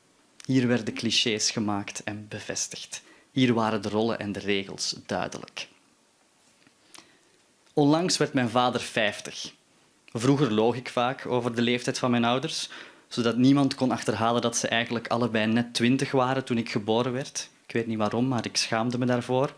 Hier werden clichés gemaakt en bevestigd. Hier waren de rollen en de regels duidelijk. Onlangs werd mijn vader 50. Vroeger loog ik vaak over de leeftijd van mijn ouders, zodat niemand kon achterhalen dat ze eigenlijk allebei net 20 waren toen ik geboren werd. Ik weet niet waarom, maar ik schaamde me daarvoor.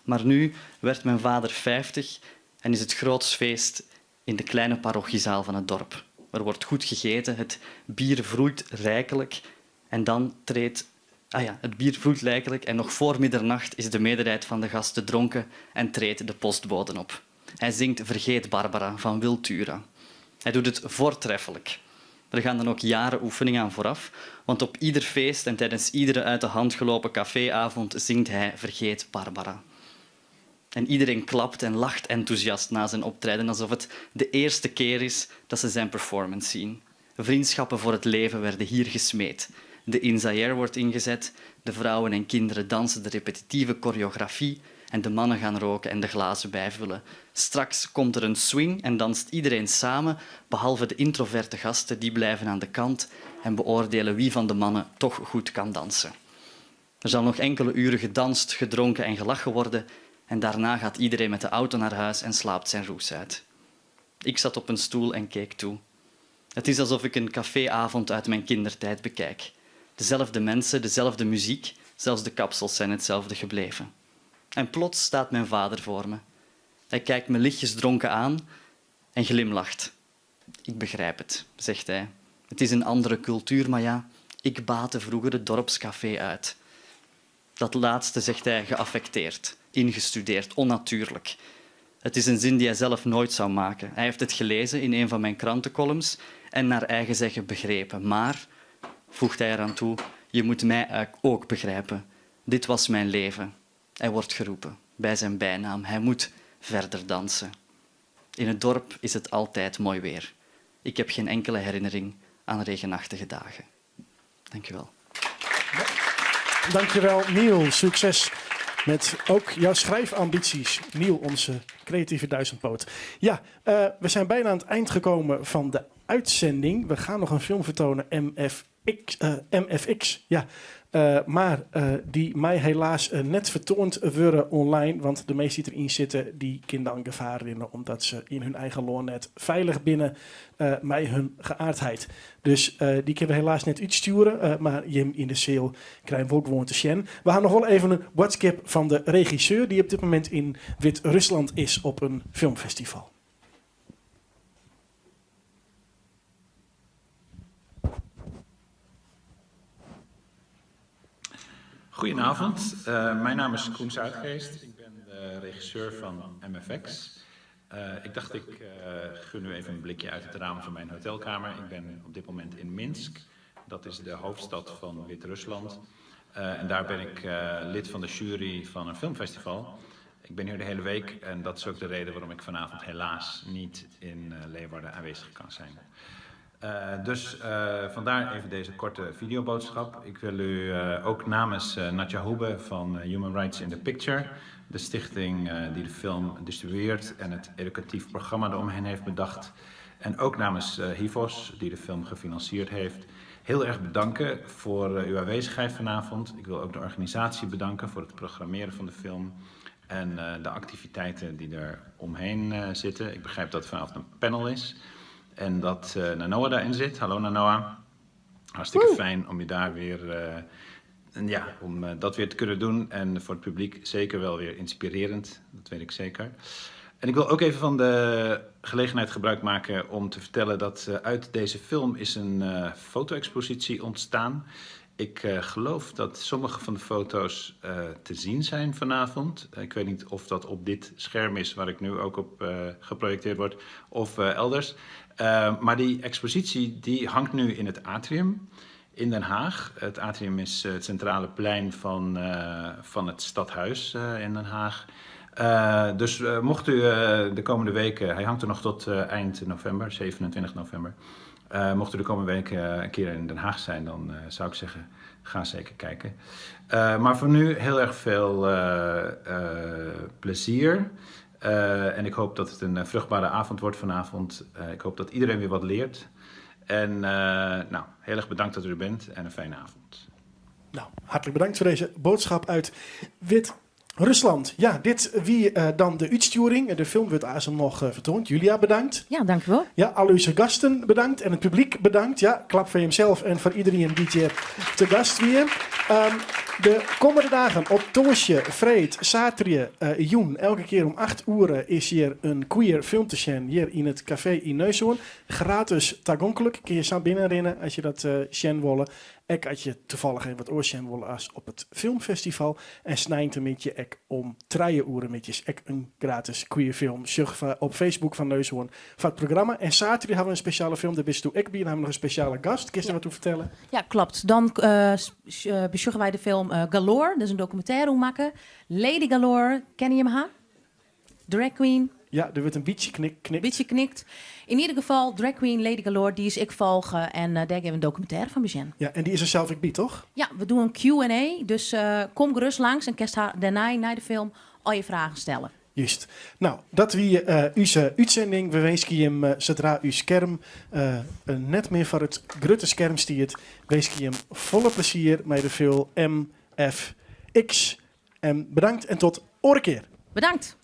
Maar nu werd mijn vader 50 en is het groots feest in de kleine parochiezaal van het dorp. Er wordt goed gegeten, het bier vloeit rijkelijk en dan treedt... Ah ja, het bier vloeit rijkelijk en nog voor middernacht is de meerderheid van de gasten dronken en treedt de postbode op. Hij zingt Vergeet Barbara van Will Tura. Hij doet het voortreffelijk. Er gaan dan ook jaren oefening aan vooraf, want op ieder feest en tijdens iedere uit de hand gelopen caféavond zingt hij Vergeet Barbara. En iedereen klapt en lacht enthousiast na zijn optreden, alsof het de eerste keer is dat ze zijn performance zien. Vriendschappen voor het leven werden hier gesmeed. De inzaïr wordt ingezet, de vrouwen en kinderen dansen de repetitieve choreografie en de mannen gaan roken en de glazen bijvullen. Straks komt er een swing en danst iedereen samen, behalve de introverte gasten, die blijven aan de kant en beoordelen wie van de mannen toch goed kan dansen. Er zal nog enkele uren gedanst, gedronken en gelachen worden en daarna gaat iedereen met de auto naar huis en slaapt zijn roes uit. Ik zat op een stoel en keek toe. Het is alsof ik een caféavond uit mijn kindertijd bekijk. Dezelfde mensen, dezelfde muziek, zelfs de kapsels zijn hetzelfde gebleven. En plots staat mijn vader voor me. Hij kijkt me lichtjes dronken aan en glimlacht. Ik begrijp het, zegt hij. Het is een andere cultuur, maar ja, ik baatte vroeger het dorpscafé uit. Dat laatste zegt hij geaffecteerd, ingestudeerd, onnatuurlijk. Het is een zin die hij zelf nooit zou maken. Hij heeft het gelezen in een van mijn krantencolumns en naar eigen zeggen begrepen. Maar, voegt hij eraan toe, je moet mij ook begrijpen. Dit was mijn leven. Hij wordt geroepen bij zijn bijnaam. Hij moet verder dansen. In het dorp is het altijd mooi weer. Ik heb geen enkele herinnering aan regenachtige dagen. Dank u wel. Dankjewel, Neil. Succes met ook jouw schrijfambities. Neil, onze creatieve duizendpoot. Ja, we zijn bijna aan het eind gekomen van de uitzending. We gaan nog een film vertonen, MFX. MFX, ja. Maar die mij helaas net vertoond worden online. Want de meesten die erin zitten, die kinderen dan gevaar rennen, omdat ze in hun eigen loonnet veilig binnen mij hun geaardheid. Dus die kunnen we helaas net uitsturen. Maar Jim in de zaal krijgen we ook gewoon te zien. We gaan nog wel even een boodschap van de regisseur die op dit moment in Wit-Rusland is op een filmfestival. Goedenavond, mijn naam is Koen Suidgeest. Ik ben de regisseur van MFX. Ik dacht, ik gun u even een blikje uit het raam van mijn hotelkamer. Ik ben op dit moment in Minsk. Dat is de hoofdstad van Wit-Rusland. En daar ben ik lid van de jury van een filmfestival. Ik ben hier de hele week en dat is ook de reden waarom ik vanavond helaas niet in Leeuwarden aanwezig kan zijn. Dus vandaar even deze korte videoboodschap. Ik wil u ook namens Nadja Hoebe van Human Rights in the Picture, de stichting die de film distribueert en het educatief programma eromheen heeft bedacht, en ook namens HIVOS, die de film gefinancierd heeft, heel erg bedanken voor uw aanwezigheid vanavond. Ik wil ook de organisatie bedanken voor het programmeren van de film en de activiteiten die er omheen zitten. Ik begrijp dat vanavond een panel is en dat Nanoa daarin zit. Hallo Nanoa. Hartstikke Woe! fijn om je daar weer ja, om dat weer te kunnen doen. En voor het publiek zeker wel weer inspirerend, dat weet ik zeker. En ik wil ook even van de gelegenheid gebruik maken om te vertellen dat uit deze film is een foto-expositie ontstaan. Ik geloof dat sommige van de foto's te zien zijn vanavond. Ik weet niet of dat op dit scherm is waar ik nu ook op geprojecteerd word of elders. Maar die expositie die hangt nu in het atrium in Den Haag. Het atrium is het centrale plein van het stadhuis in Den Haag. Dus mocht u de komende weken, hij hangt er nog tot eind november, 27 november. Mocht u de komende weken een keer in Den Haag zijn, dan zou ik zeggen, ga zeker kijken. Maar voor nu heel erg veel plezier. En ik hoop dat het een vruchtbare avond wordt vanavond. Ik hoop dat iedereen weer wat leert. En nou, heel erg bedankt dat u er bent en een fijne avond. Nou, hartelijk bedankt voor deze boodschap uit Wit-Rusland. Ja, dit wie dan de útstjoering. De film wordt aansluitend nog fertoand. Julia, bedankt. Ja, dankjewel. Ja, al uw gasten bedankt en het publiek bedankt. Ja, klap voor jezelf en voor iedereen die je te gast weer. De komende dagen op Toosje, Freed, Saterje, Joen. Elke keer om 8 uur is hier een queer film te zien. Hier in het café in Neushoorn. Gratis toegankelijk. Kun je zo binnenrennen als je dat zien willen. Ek als je toevallig even wat oors zien willen als op het filmfestival. En snijdt een beetje ek om 3 uur met je ek een gratis queer film. Sjoch op Facebook van Neushoorn van het programma. En zaterdag hebben we een speciale film. Daar bist du ek bij. Dan hebben we nog een speciale gast. Kun je wat toe vertellen? Ja, klopt. Dan bezoeken wij de film Galore. Dat is een documentaire hoe maken. Lady Galore, ken je hem haar? Drag queen. Ja, er wordt een beetje knikt. Beetje knikt. In ieder geval, drag queen Lady Galore, die is ik volgen. En daar hebben we een documentaire van bezien. Ja, en die is er zelf ik bij, toch? Ja, we doen een Q en A. Dus kom gerust langs en kerst haar daarna, na de film, al je vragen stellen. Juist. Nou, dat wie onze uitzending. We wensen je hem, zodra uw scherm net meer voor het grote scherm stiert, wens je hem volle plezier met de film MFX. En bedankt en tot oren keer. Bedankt.